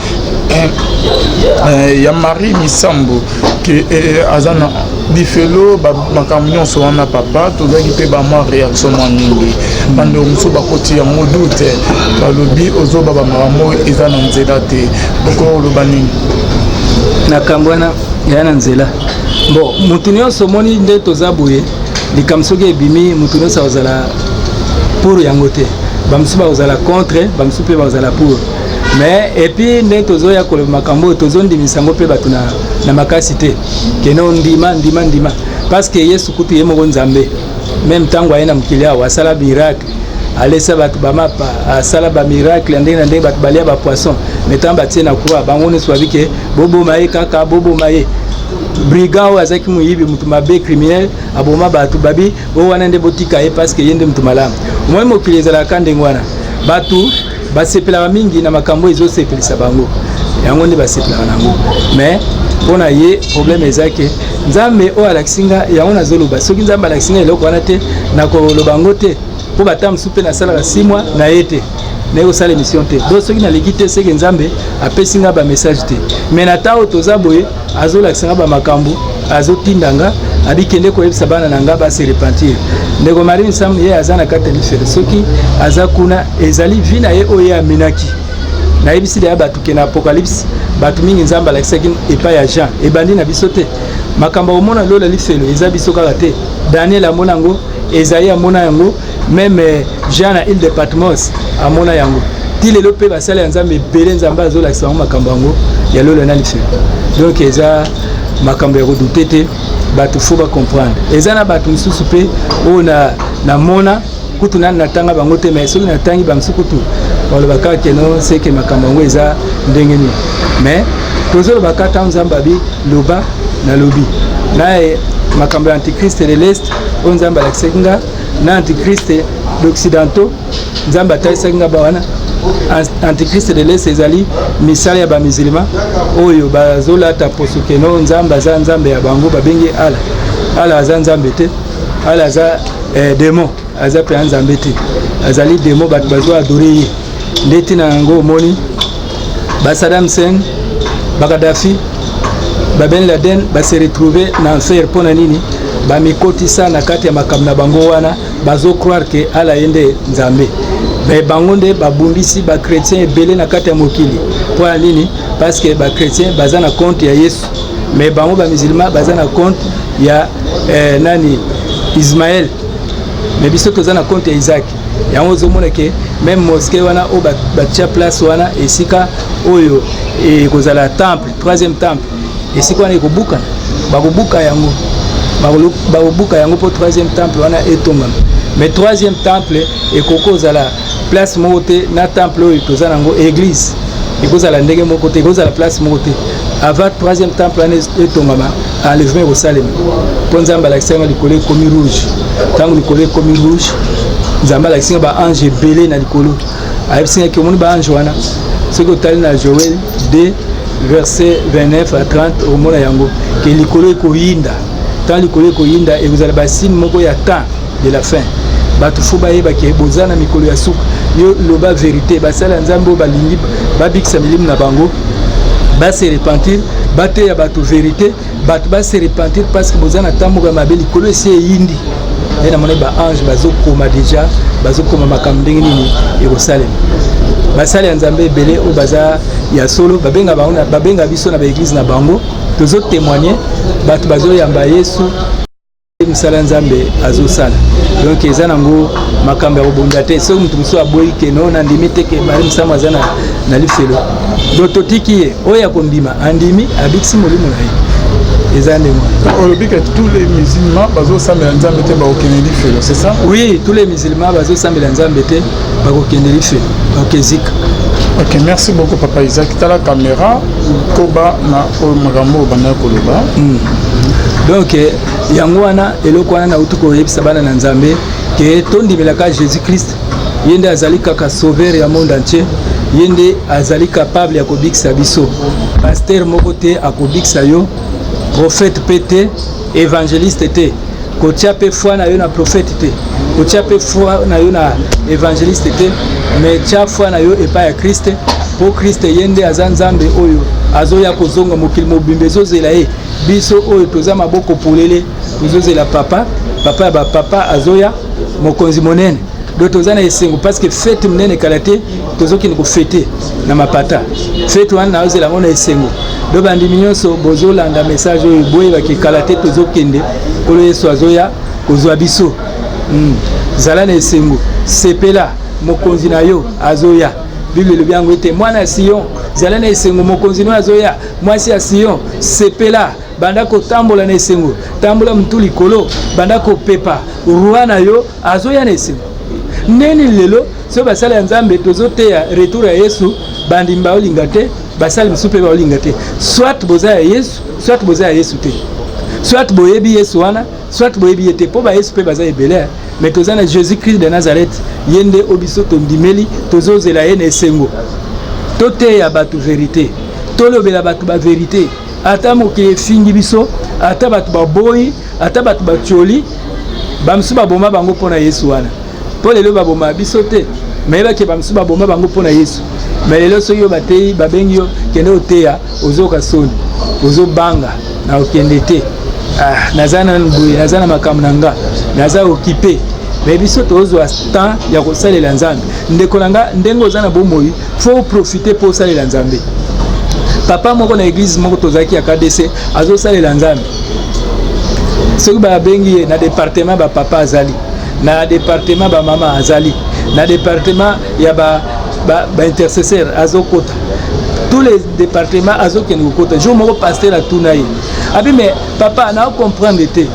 ya Marie Misambo ke aza na lifelo, makambo nyonso wana. Papa, tozwaki mpe bamwa réaction mwa mingi. Bandeko mosusu bakoti yango doute, balobi ozoba bamakambo oyo eza na nzela te. Boko oloba nini? Na kambo wana ya na nzela, bon, motu nyonso omoni nde toza boye. Likambo soki ebimi, motu nyonso akozala pour yango te. Bamosusu bakozala contre, bamosusu mpe bakozala pour. Mais et puis nde tozoya koloba makambo oyo, tozondimisa yango mpe bato na makasi te kene ondima, ndima, ndima, parce que Yesu kutu ye moko Nzambe, même ntango aye na mokili awa, asala miracle, alesa bato bamapa, asala bamiracle ya ndenge na ndenge, bato balia bapoisson. Mais ntango batie na croix, bango nyonso babi ke boboma ye kaka, boboma ye. Brigand oyo azalaki moyibi, motu mabe, criminel, aboma bato, babi oyo wana nde botika ye, parce que ye nde motu malamu. Omoi mokili ezalaka ndenge wana. Bato basepelaka mingi na makambo ezosepelisa bango, yango nde basepelaka nango. Mais mpo na ye, problème eza ke Nzambe oyo alakisi nga yango, nazoloba. Soki Nzambe alakisi nga eloko wana te, nakoloba yango te. Mpo bata mosusu mpe nasalaka 6 mois na ye te, naye kosala émission te. Donc soki naleki te, seke Nzambe apesi nga bamessage te. Mais na ntango toza boye, azolakisa nga bamakambo, azotinda nga, abikende koyebisa bana na nga base repentir. Ndeko Marie Misamu, ye aza na kati ya lifelo. Soki aza kuna, ezali vie na ye oyo ye aminaki. Nayebisi deya bato ke na Apocalypse, bato mingi Nzambe alakisaki epai ya Jean. Ebandi na biso te. Makambo ya komona lola, lifelo, eza biso kaka te. Daniel amona yango, Esaïe amona yango, même Jean na île de Patmos amona yango. Ti lelo mpe basali ya Nzambe ebele, Nzambe azolakisa bango makambo yango ya lolo na lifelo. Donc eza makambo ya kodouter te. Bato fo bacomprendre. Eza na bato mosusu mpe oyo namona kutu nani natanga bango te, mais soki natangi bamosusu kutu baloba kaka keno seke makambo yango eza ndenge nini. Mais tozoloba kaka ntango Nzambe abi loba, nalobi. Na makambo ya antichrist de l'Est oyo Nzambe alakisaki nga, na antichrist d'occidentaux Nzambe atalisaki nga bawana. Antichrist de l'Est ezali misala ya bamusulman oyo bazolata poso keno Nzambe aza Nzambe ya bango, babengi Allah. Allah aza Nzambe te, Allah aza eh, demon, aza mpenza Nzambe te, azali demon, bato bazo adore ye. Nde ntina yango omoni ba Saddam Hussein, ba Kadhafi, ba Ben Laden ba se retrouver na enfer. Mpo na nini? Bamikotisa na kati ya makambo na bango wana, bazo croire ke Allah ye nde Nzambe. Me bango nde babundisi ba chrétien ebele na kati ya mokili. Mpo na nini? Parce que ba chrétien baza na compte ya Yesu, me bango ba musulman baza na compte ya eh, nani, Ismaël, me biso toza na compte ya Isaac. Yango ozomona ke même mosquée wana oyo batia place wana, esika oyo ekozala temple, troisième temple, esika wana ekobukana, bakobuka yango, bakobuka yango mpo troisième temple wana etongama. Mais troisième temple ekoki kozala place moko te na temple oyo toza nango, église. Ekozala ndenge moko te, ekozala place moko te. Avant troisième temple wana etongama, enlèvement ekosalema, mpo Nzambe alakisi yango, likolo ekomi rouge. Ntango likolo ekomi rouge, Nzambe alakisi nga baange ebele na likolo. Ayebisi ngaki: omoni baange wana? Soki otali na Joel 2 verset 29 à 30, omona yango ke likolo ekoyinda. Ntango likolo ekoyinda, ekozala basigne moko ya temps de la fin. Bato fo bayeba ke boza na mikolo ya suka. Yo loba vérité. Basala ya Nzambe oyo balingi babikisa milimo na bango, base repentir, bateya bato vérité, bato base repentir, parce que boza na ntango moko ya mabe. Likolo esi eyindi. Nde namoni baange bazokoma déjà, bazokoma makambo ndenge nini ekosalema. Basali ya Nzambe ebele oyo baza ya solo, babenga bango, babenga biso na baeglise na bango, tozotémoigne, bato bazoyamba Yesu, mosala Nzambe azosala. Donc eza nango makambo ya kobunda te. Soki moto mosusu aboyi ke no, nandimi te ke Marie Misamu aza na lifelo, donc totiki ye. Oyo ya kondima andimi, abikisi molimo na ye, eza ndenge wana. Olobi que tous les musulmans bazosambela Nzambe te bakokende lifelo, c'est ça? Oui, tous les musulmans bazosambela Nzambe te bakokende lifelo, bakozika. Ok, merci beaucoup, papa Isaac. Tala caméra, koba na oyo makambo oyo bandaki koloba. Donc yango wana, eloko wana nauti koyebisa bana na Nzambe ke tondimelaka Jésus Christ. Ye nde azali kaka sauveur ya monde entier, ye nde azali capable ya kobikisa biso. Pasteur moko te akobikisa yo, prophète mpe te, évangéliste te. Kotia mpe foi na yo na prophète te, kotia mpe foi na yo na évangéliste te, mais tia foi na yo epai ya Kriste, mpo Kriste ye nde aza Nzambe oyo azoya kozonga. Mokili mobimba ezozela ye. Biso oyo toza maboko polele, tozozela papa, papa ya bapapa azoya, mokonzi monene. Donc toza na esengo parce que fête monene kala te, tozokende kofêter na mapata. Fête wana naozela yango na esengo. Donc bandimi nyonso bozolanda message oyo, boyebaki kala te tozokende, Nkolo Yesu azoya kozwa biso. Zala na esengo, sepela, mokonzi na yo azoya. Bible elobi yango ete: mwana ya Sion, zala na esengo, mokonzi no azoya. Mwasi ya Sion, sepela, banda kotambola na esengo, tambola motu likolo, banda kopepa, roi na yo azoya na esengo. Ndeni lelo soki basali ya Nzambe tozoteya retour ya Yesu, bandimi baolinga te, basali mosusu mpe baolinga te. Soit boza ya Yesu, soit boza ya Yesu te, soit boyebi Yesu wana, soit boyebi ye te, mpo bayesu mpe baza ebele. Mais toza na Jésus Christ de Nazareth, ye nde oyo biso tondimeli, tozozela ye na esengo. Toteya bato vérité, tolobela bato bavérité, ata mokili efingi biso, ata bato baboyi, ata bato batioli, bamosusu baboma bango mpo na Yesu wana. Mpo lelo baboma biso te, me yebaki bamosusu baboma bango mpo na Yesu. Me lelo soki yo bateyi, babengi yo, kende oteya, ozoka soni, ozobanga na okende te. Ah, naza nanu boye, naza na makambo na nga, naza occupé. Me biso tozwa temps ya kosalela Nzambe. Ndeko na nga, ndenge oza na bomoi, faut profiter mpo osalela Nzambe. Papa moko na église moko tozalaki ya KDC azosalela Nzambe. Soki babengi ye na département bapapa, azali na département bamama, azali na département ya baintercesseur, ba azokota tous les départements, azokende kokota. Jour moko pasteur atuna ye abi: mais papa, na comprendre te,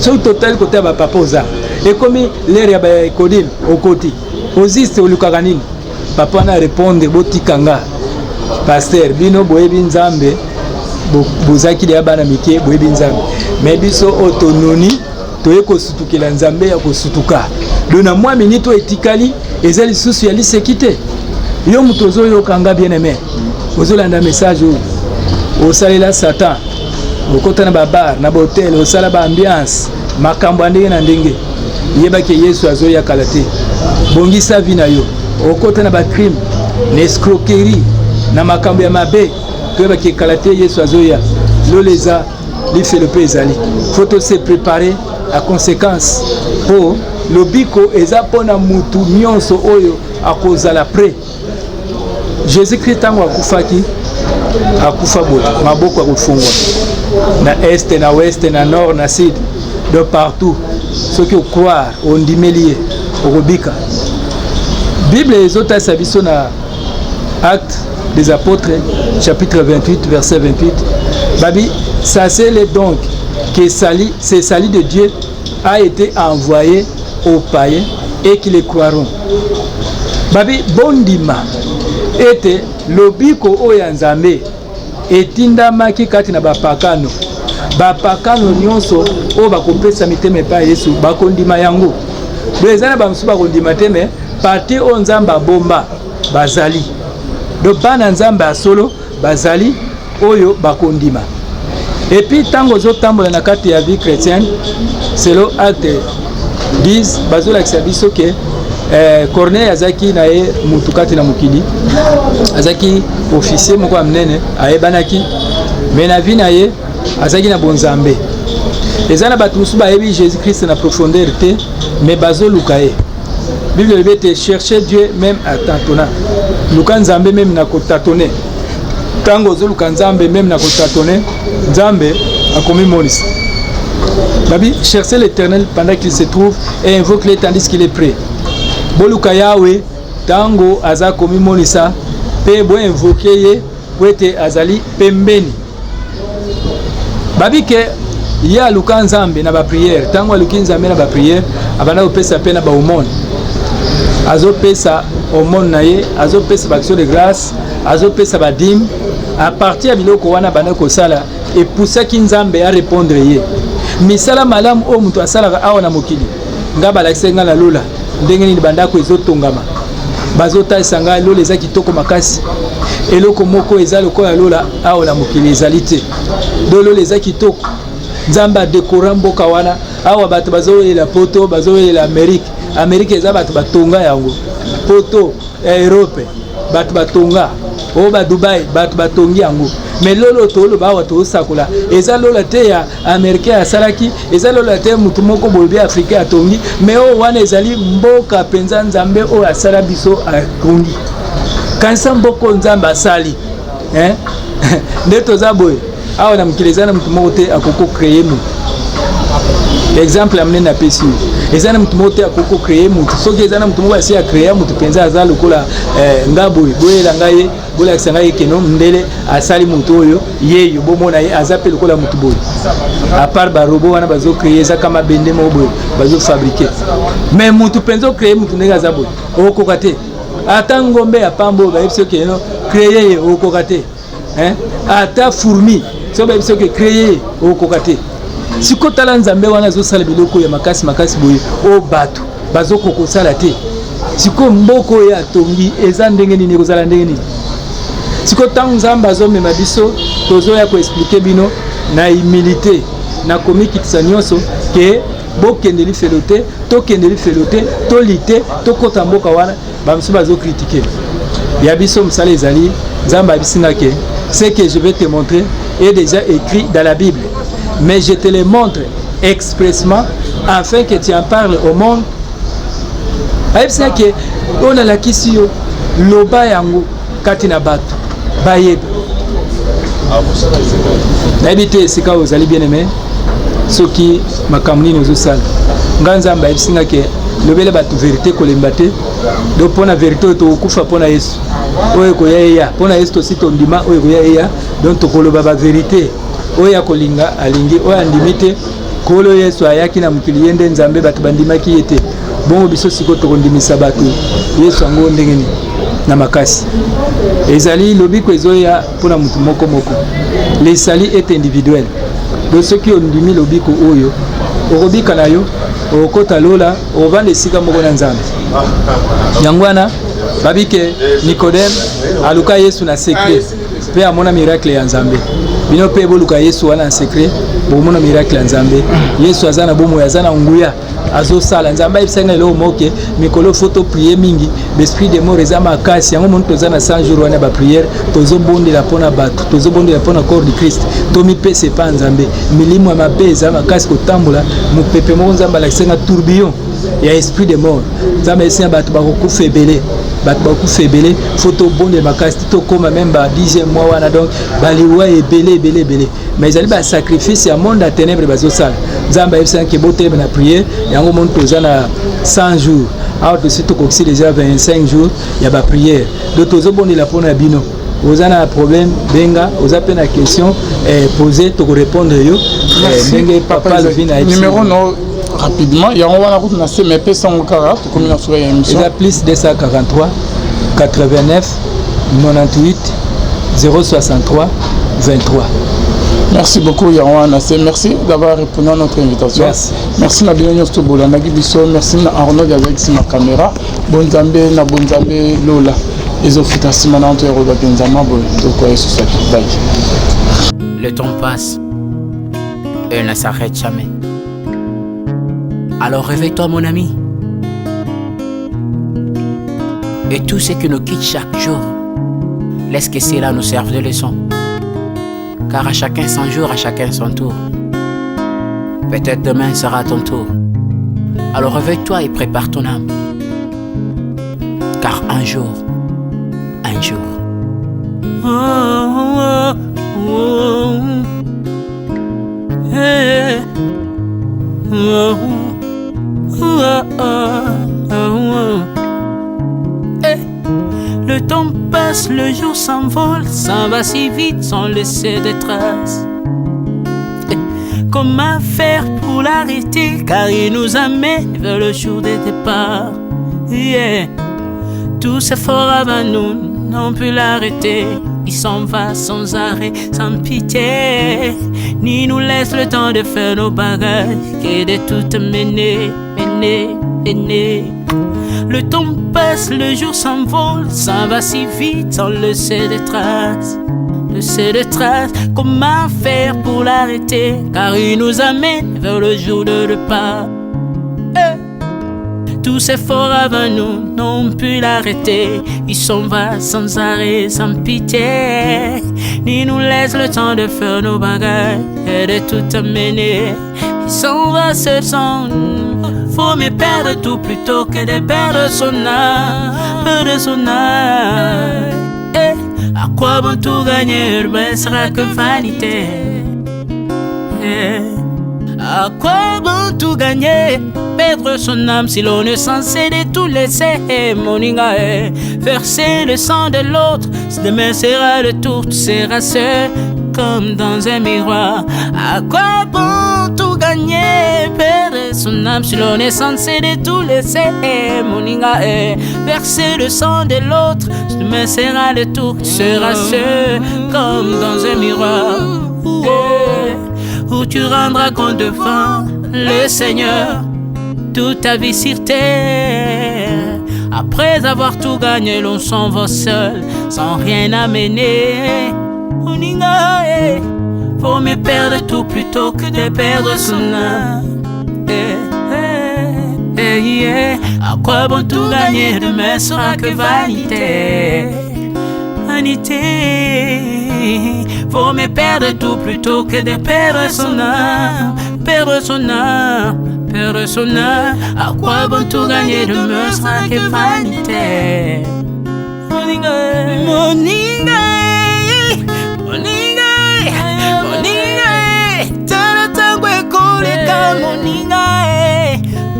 soki totali kota ya bapapa, oza ekomi l'heure ya baekodile, okoti oziste, olukaka nini? Papa na répondre: botika nga pasteur, bino boyebi Nzambe, bozalaki deya bana mike, boyebi Nzambe. Me biso oyo tononi, toye kosutukela Nzambe ya kosutuka. Do na mwa minute oyo etikali, eza lisusu ya liseki te. Yo moto ozoyoka nga, bien aimé, ozolanda message oyo, osalela Satan, okota na babar, na bahotel, osala baambiance, makambo ya ndenge na ndenge, yebaki Yesu azoya kala te. Bongisa vie na yo. Okota na bacrime, na escroquerie, na makambo ya mabe, toyebaki kala te Yesu azoya. Lola eza, lifelo mpe ezali. Faut to se préparer à conséquence, mpo lobiko eza mpona mutu nyonso oyo akozala prêt. Jésus Christ, ntango akufaki, akufa boye, maboko ya kofungwa na est, na ouest, na nord, na sud, de partout. Soki ocroire, ondimeli ye, okobika. Bible ezotalisa biso na Acte des Apôtres, chapitre 28, verset 28, babi: "Sachez-le donc que ce salut de Dieu a été envoyé aux païens et qu'ils le croiront." Babi bondima ete lobiko oyo ya Nzambe etindamaki kati na bapakano. Bapakano nyonso oyo bakopesa mitema epai ya Yesu bakondima yango. Do eza na bamosusu bakondima te, mais partie oyo Nzambe abomba bazali. Do bana Nzambe ya solo bazali oyo bakondima. Et puis ntango ozotambola na kati ya vie chrétienne, selon Acte 10, bazolakisa biso ke Corneille azalaki na ye mutu kati na mokili, azalaki officier moko ya monene, ayebanaki, mais na vie na ye azalaki na bonzambe. Eza na bato mosusu bayebi Jésus Christ na profondeur te, mais bazoluka ye. Bible elobi ete: "Cherchez Dieu même à tâtonnant." Luka Nzambe même na kotâtonner. Ntango ozoluka Nzambe même na kotâtonner, Nzambe akomimonisa. Babi: "Cherchez l'Éternel pendant qu'il se trouve et invoque-le tandis qu'il est près." Boluka Yawe ntango aza komimonisa, mpe boinvoquer ye po ete azali pembeni. Babi ke ye aluka Nzambe na baprière. Ntango aluki Nzambe na baprière, abanda kopesa mpe na baaumône. Azopesa aumône na ye, azopesa baaction de grâce, azopesa badîme. À partir ya biloko wana abanda kosala, epusaki Nzambe arépondre ye. Misala malamu oyo moto asalaka awa na mokili, nga balakisaki nga na lola ndenge nini bandako ezotongama. Bazotalisa ngai lola eza kitoko makasi. Eloko moko eza lokola lola awa na mokili ezali te. Do lola eza kitoko, Nzambe adécorer mboka wana. Awa bato bazowelela Poto, bazowelela Amérique. Amérique eza bato batonga yango, Poto ya Europe bato batonga oyo, badubai bato batongi yango. Mais lolo toloba awa, tosakola, eza lola te ya Américain asalaki, eza lola te motu moko boyebi Africain atongi, mais oyo wana ezali mboka mpenza Nzambe oyo asala biso atongi. Kanisa mboka oyo Nzambe asali, hein? Nde toza boye awa na mokili, eza na motu moko te akoki kocréer motu. Exemple ya monene apesi yo, eza na motu moko te akoki kocréer motu. Soki eza na motu moko asi acréer motu mpenza, aza lokola nga boye, boyela ngai ye, bolakisa ngai ye keno ndele asali motu oyo yeyo, bomona ye aza mpe lokola motu boye. À part barobots wana bazocréer, eza kama bende moko boye bazofabriquer. Mais motu mpenza, ocréer motu ndenge aza boye, okoka te. Ata ngombe ya pamba oyo bayebi soki eno créer ye, okoka te, hein? Ata fourmi, soki bayebi soki créer ye, okoka te. Sikoyo tala Nzambe wana azosala biloko ya makasi makasi boye oyo bato bazokoka kosala te. Sikoyo mboka oyo atongi eza ndenge nini? Ekozala ndenge nini? Sikoyo ntango Nzambe azomema biso, tozoya koexpliquer bino na humilité, na komikitisa nyonso, ke bokende lifelo te, tokende lifelo te, toli te, tokɔta mboka wana. Bamosusu bazocritiquer ya biso. Mosala ezali, Nzambe ayebisi nga ke: "Ce que je vais te montrer est déjà écrit dans la Bible, mais je te le montre expressement afin que tu en parles au monde." Ayebisi nga ke oyo nalakisi yo, loba yango kati na bato bayeba. Nayebi te esika oyo ozali, bien aimé, soki makambo nini ozosala. Nga Nzambe ayebisi nga ke lobele bato vérité, kolemba te. Do mpo na vérité oyo tokokufa mpo na Yesu. Oyo ekoya eya, mpo na Yesu tosi tondima. Oyo ekoya eya. Donc tokoloba bavérité. Oyo akolinga alingi, oyo andimi te. Nkolo Yesu ayaki na mokili, ye nde Nzambe, bato bandimaki ye te. Bongo biso sikoyo tokondimisa bato Yesu yango ndenge nini? Na makasi. Ezali lobiko ezoya mpona motu moko moko. Le salut est individuel. Donc soki ondimi lobiko oyo, okobika na yo, okokɔta lola, okovanda esika moko na Nzambe. Yango wana Babi ke Nicodème aluka Yesu na secret mpe amona miracle ya Nzambe. Bino mpe boluka Yesu wana na secret, bokomona miracle ya Nzambe. Yesu aza na bomoi, aza na nguya, azosala. Nzambe ayebisaki nga eloko moko ke mikolo faut to prier mingi, l'esprit de mort eza makasi. Yango moni toza na 100 jours wana ya ba prière, tozobondela mpo na bato, tozobondela mpo na corps du Christ, tomipesa epai ya Nzambe. Milimo ya mabe eza makasi kotambola, mopepe moko Nzambe alakisaki nga tourbillon ya esprit de mort. Nzambe ayebisi nga bato bakokufa ebele, bato bakokufa ebele, faut tobondela makasi ti tokóma meme ba 10e mois wana, donc baliwa ebele ebele ebele, mais ezali ba sacrifice ya monde ya ténèbres bazosala. Nzambe ayebisaki ke botelema na prière. Yango moni toza na 100 jours awa, tosi tokokisi déjà 25 jours ya ba prière, donc tozobondela mpona bino. Oza na problème, benga. Oza mpe na question, pose, tokorépondre yo ndenge papa alobi na numéro no rapidement. Yango wana kutu na se, mais epesango kaka, tokomi na suka ya émission. Eza plus 243 89 98 063 23. Merci beaucoup yango wana se. Merci d'avoir répondu à notre invitation. Merci. Merci na bino nyonso tobolandaki biso. Merci na Arnaud azalaki nsima caméra. Bonzambe na bonzambe lola ezofuta nsima na nto ya kolobaki Nzambe boye ndoko ya Yesu saki bai. Le temps passe et ne s'arrête jamais. Alors réveille-toi mon ami. Et tout ce qui nous quitte chaque jour, laisse que cela nous serve de leçon. Car à chacun son jour, à chacun son tour. Peut-être demain sera ton tour. Alors réveille-toi et prépare ton âme. Car un jour, un jour. Oh. Hey. Oh. Hey. Le temps passe, le jour s'envole, s'en va si vite sans laisser de traces. Eh, comment faire pour l'arrêter? Car il nous amène vers le jour des départs. Yeah. Tous ces forts avant nous n'ont pu l'arrêter. Il s'en va sans arrêt, sans pitié. Ni nous laisse le temps de faire nos bagages, que de tout mener, mener, mener. Le temps passe, le jour s'envole, s'en va si vite sans laisser de traces. Laisser de traces, comment faire pour l'arrêter? Car il nous amène vers le jour de départ. Eh. Tous ces forts avant nous n'ont pu l'arrêter. Il s'en va sans arrêt, sans pitié. Ni nous laisse le temps de faire nos bagages et de tout amener. Il s'en va seul sans. Faut mieux perdre tout plutôt que de perdre son âme. Perdre son âme. Eh, à quoi bon tout gagner, mais sera que vanité. Eh, à quoi bon tout gagner, perdre son âme si l'on est censé de tout laisser? Moninga, eh, verser le sang de l'autre, demain sera le tour, tu seras seul comme dans un miroir. À quoi bon tout gagner, perdre son âme si l'on est censé de tout laisser? Moninga, eh, verser le sang de l'autre, demain sera le tour, tu seras seul comme dans un miroir. Eh, où tu rendras compte devant le Seigneur toute ta vie sur terre. Après avoir tout gagné, l'on s'en va seul, sans rien amener. Moninga, eh, vaut mieux perdre tout plutôt que de perdre son âme. Eh, eh, eh, yeah. À quoi bon tout gagner, demain sera que vanité. Vanité. Vaut mieux perdre tout plutôt que de perdre son âme. Perdre son âme, perdre son âme. À quoi bon tout gagner, demain sera que vanité. Moninga, moninga, moninga, moninga, tala tango ekoleka, moninga,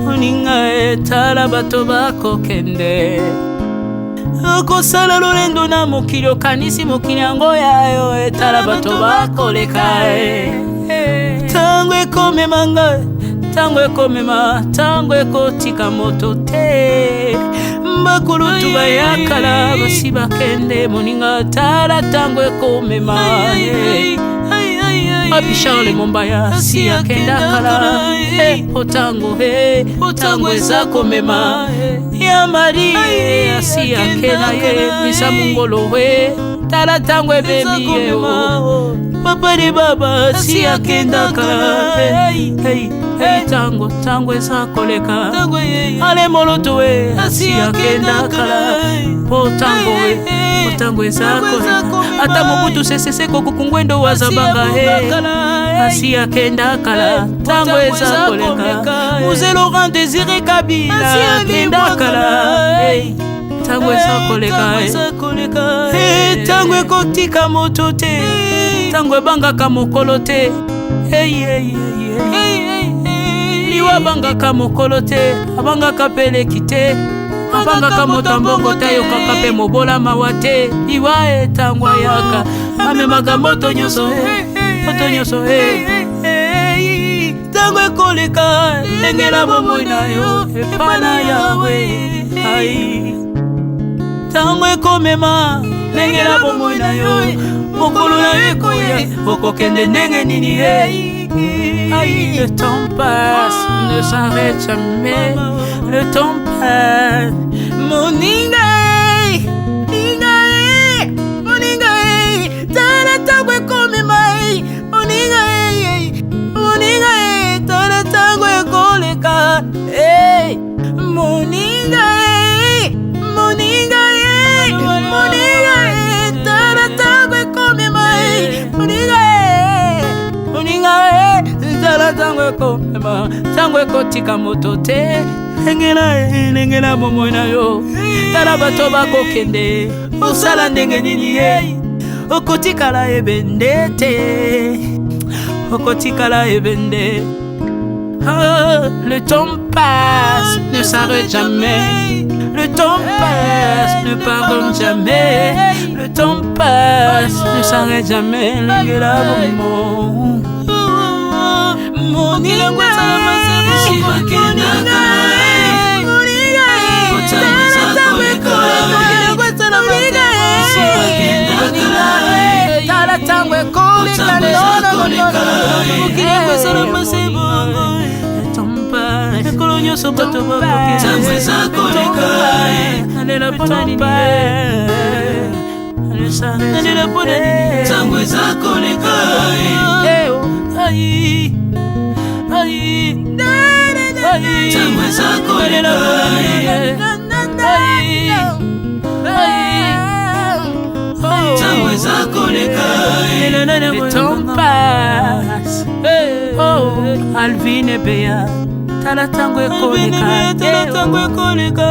moninga, tala bato bakokende. Okosala lolendo na mokili, okanisi mokili yango ya yo, etala bato bakoleka. Ntango ekomema ngai, ntango ekomema, ntango ekotika moto te. Bakulutu bayakala basi bakende, moninga, tala ntango ekomema. Wapi Charles Mombaya si akenda kala. Po tango tango eza komema ya Marie asi akenda ye misa mongolo we tala tango ebemi ye o. Papa de baba si akenda kala. Hey, hey, tango tango eza koleka ale moloto we asi akenda kala po tango we po tango eza koleka ata Mobutu Sese Seko Kuku Ngwendo wazabanga he asi akenda kala tango eza koleka Mzee Laurent Désiré Kabila akenda kala hey, tango eza koleka hey, tango ekotika moto te tango ebangaka mokolo te hey, hey, hey, hey. Liwa abangaka mokolo te abangaka mpe leki te abangaka moto ya mbongo te ayokaka mpe mobola mawa te liwa etango ayaka amemaka moto nyonso moto nyonso ntango ekoleka lengela bomoi na yo epa na Yawe ai ntango ekomema lengela bomoi na yo mokolo na yo ekoya okokende ndenge nini ye. Aïe, le temps passe, ne s'arrête jamais. Le temps passe. Moninga, ninga, moninga, tala tango ekomema, moninga, moninga, tala tango ekoleka, moninga, moninga, moninga, tala tango ekomema, moninga, moninga, tala tango ekomema, tango ekotika moto te lengela lengela bomoi na yo tala bato bakokende osala ndenge nini ye okotikala ebende te okotikala ebende. Oh, le temps passe, ne s'arrête jamais. Le temps passe, ne pardonne jamais. Le temps passe, ne s'arrête jamais. Lengela bomoi. Moninga, tala tango ekoleka mokili esala mase bongo ekolo nyonso bato bakokenalela mpona nini nalela mpona nini Tango eza koleka. Ai, ai, ai, Tango eza koleka. Ai, ai, Tango eza koleka. Le temps passe. Oh, Alvin Ebeya. Tala tango ekoleka. Tala tango ekoleka.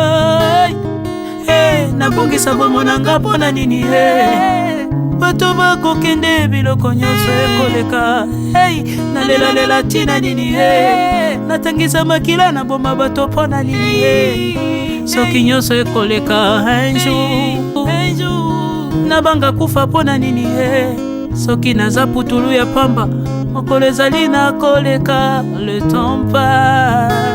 Hey, nabongisa bomoi na nga mpona nini hey. Bato bakokende biloko nyonso ekoleka hey, nalelalela ntina nini hey. Natangisa makila naboma bato mpona nini hey. Soki nyonso ekoleka un jour nabanga kufa mpona nini hey. Soki naza putulu ya pamba mokolo ezali nakoleka. Le temps passe.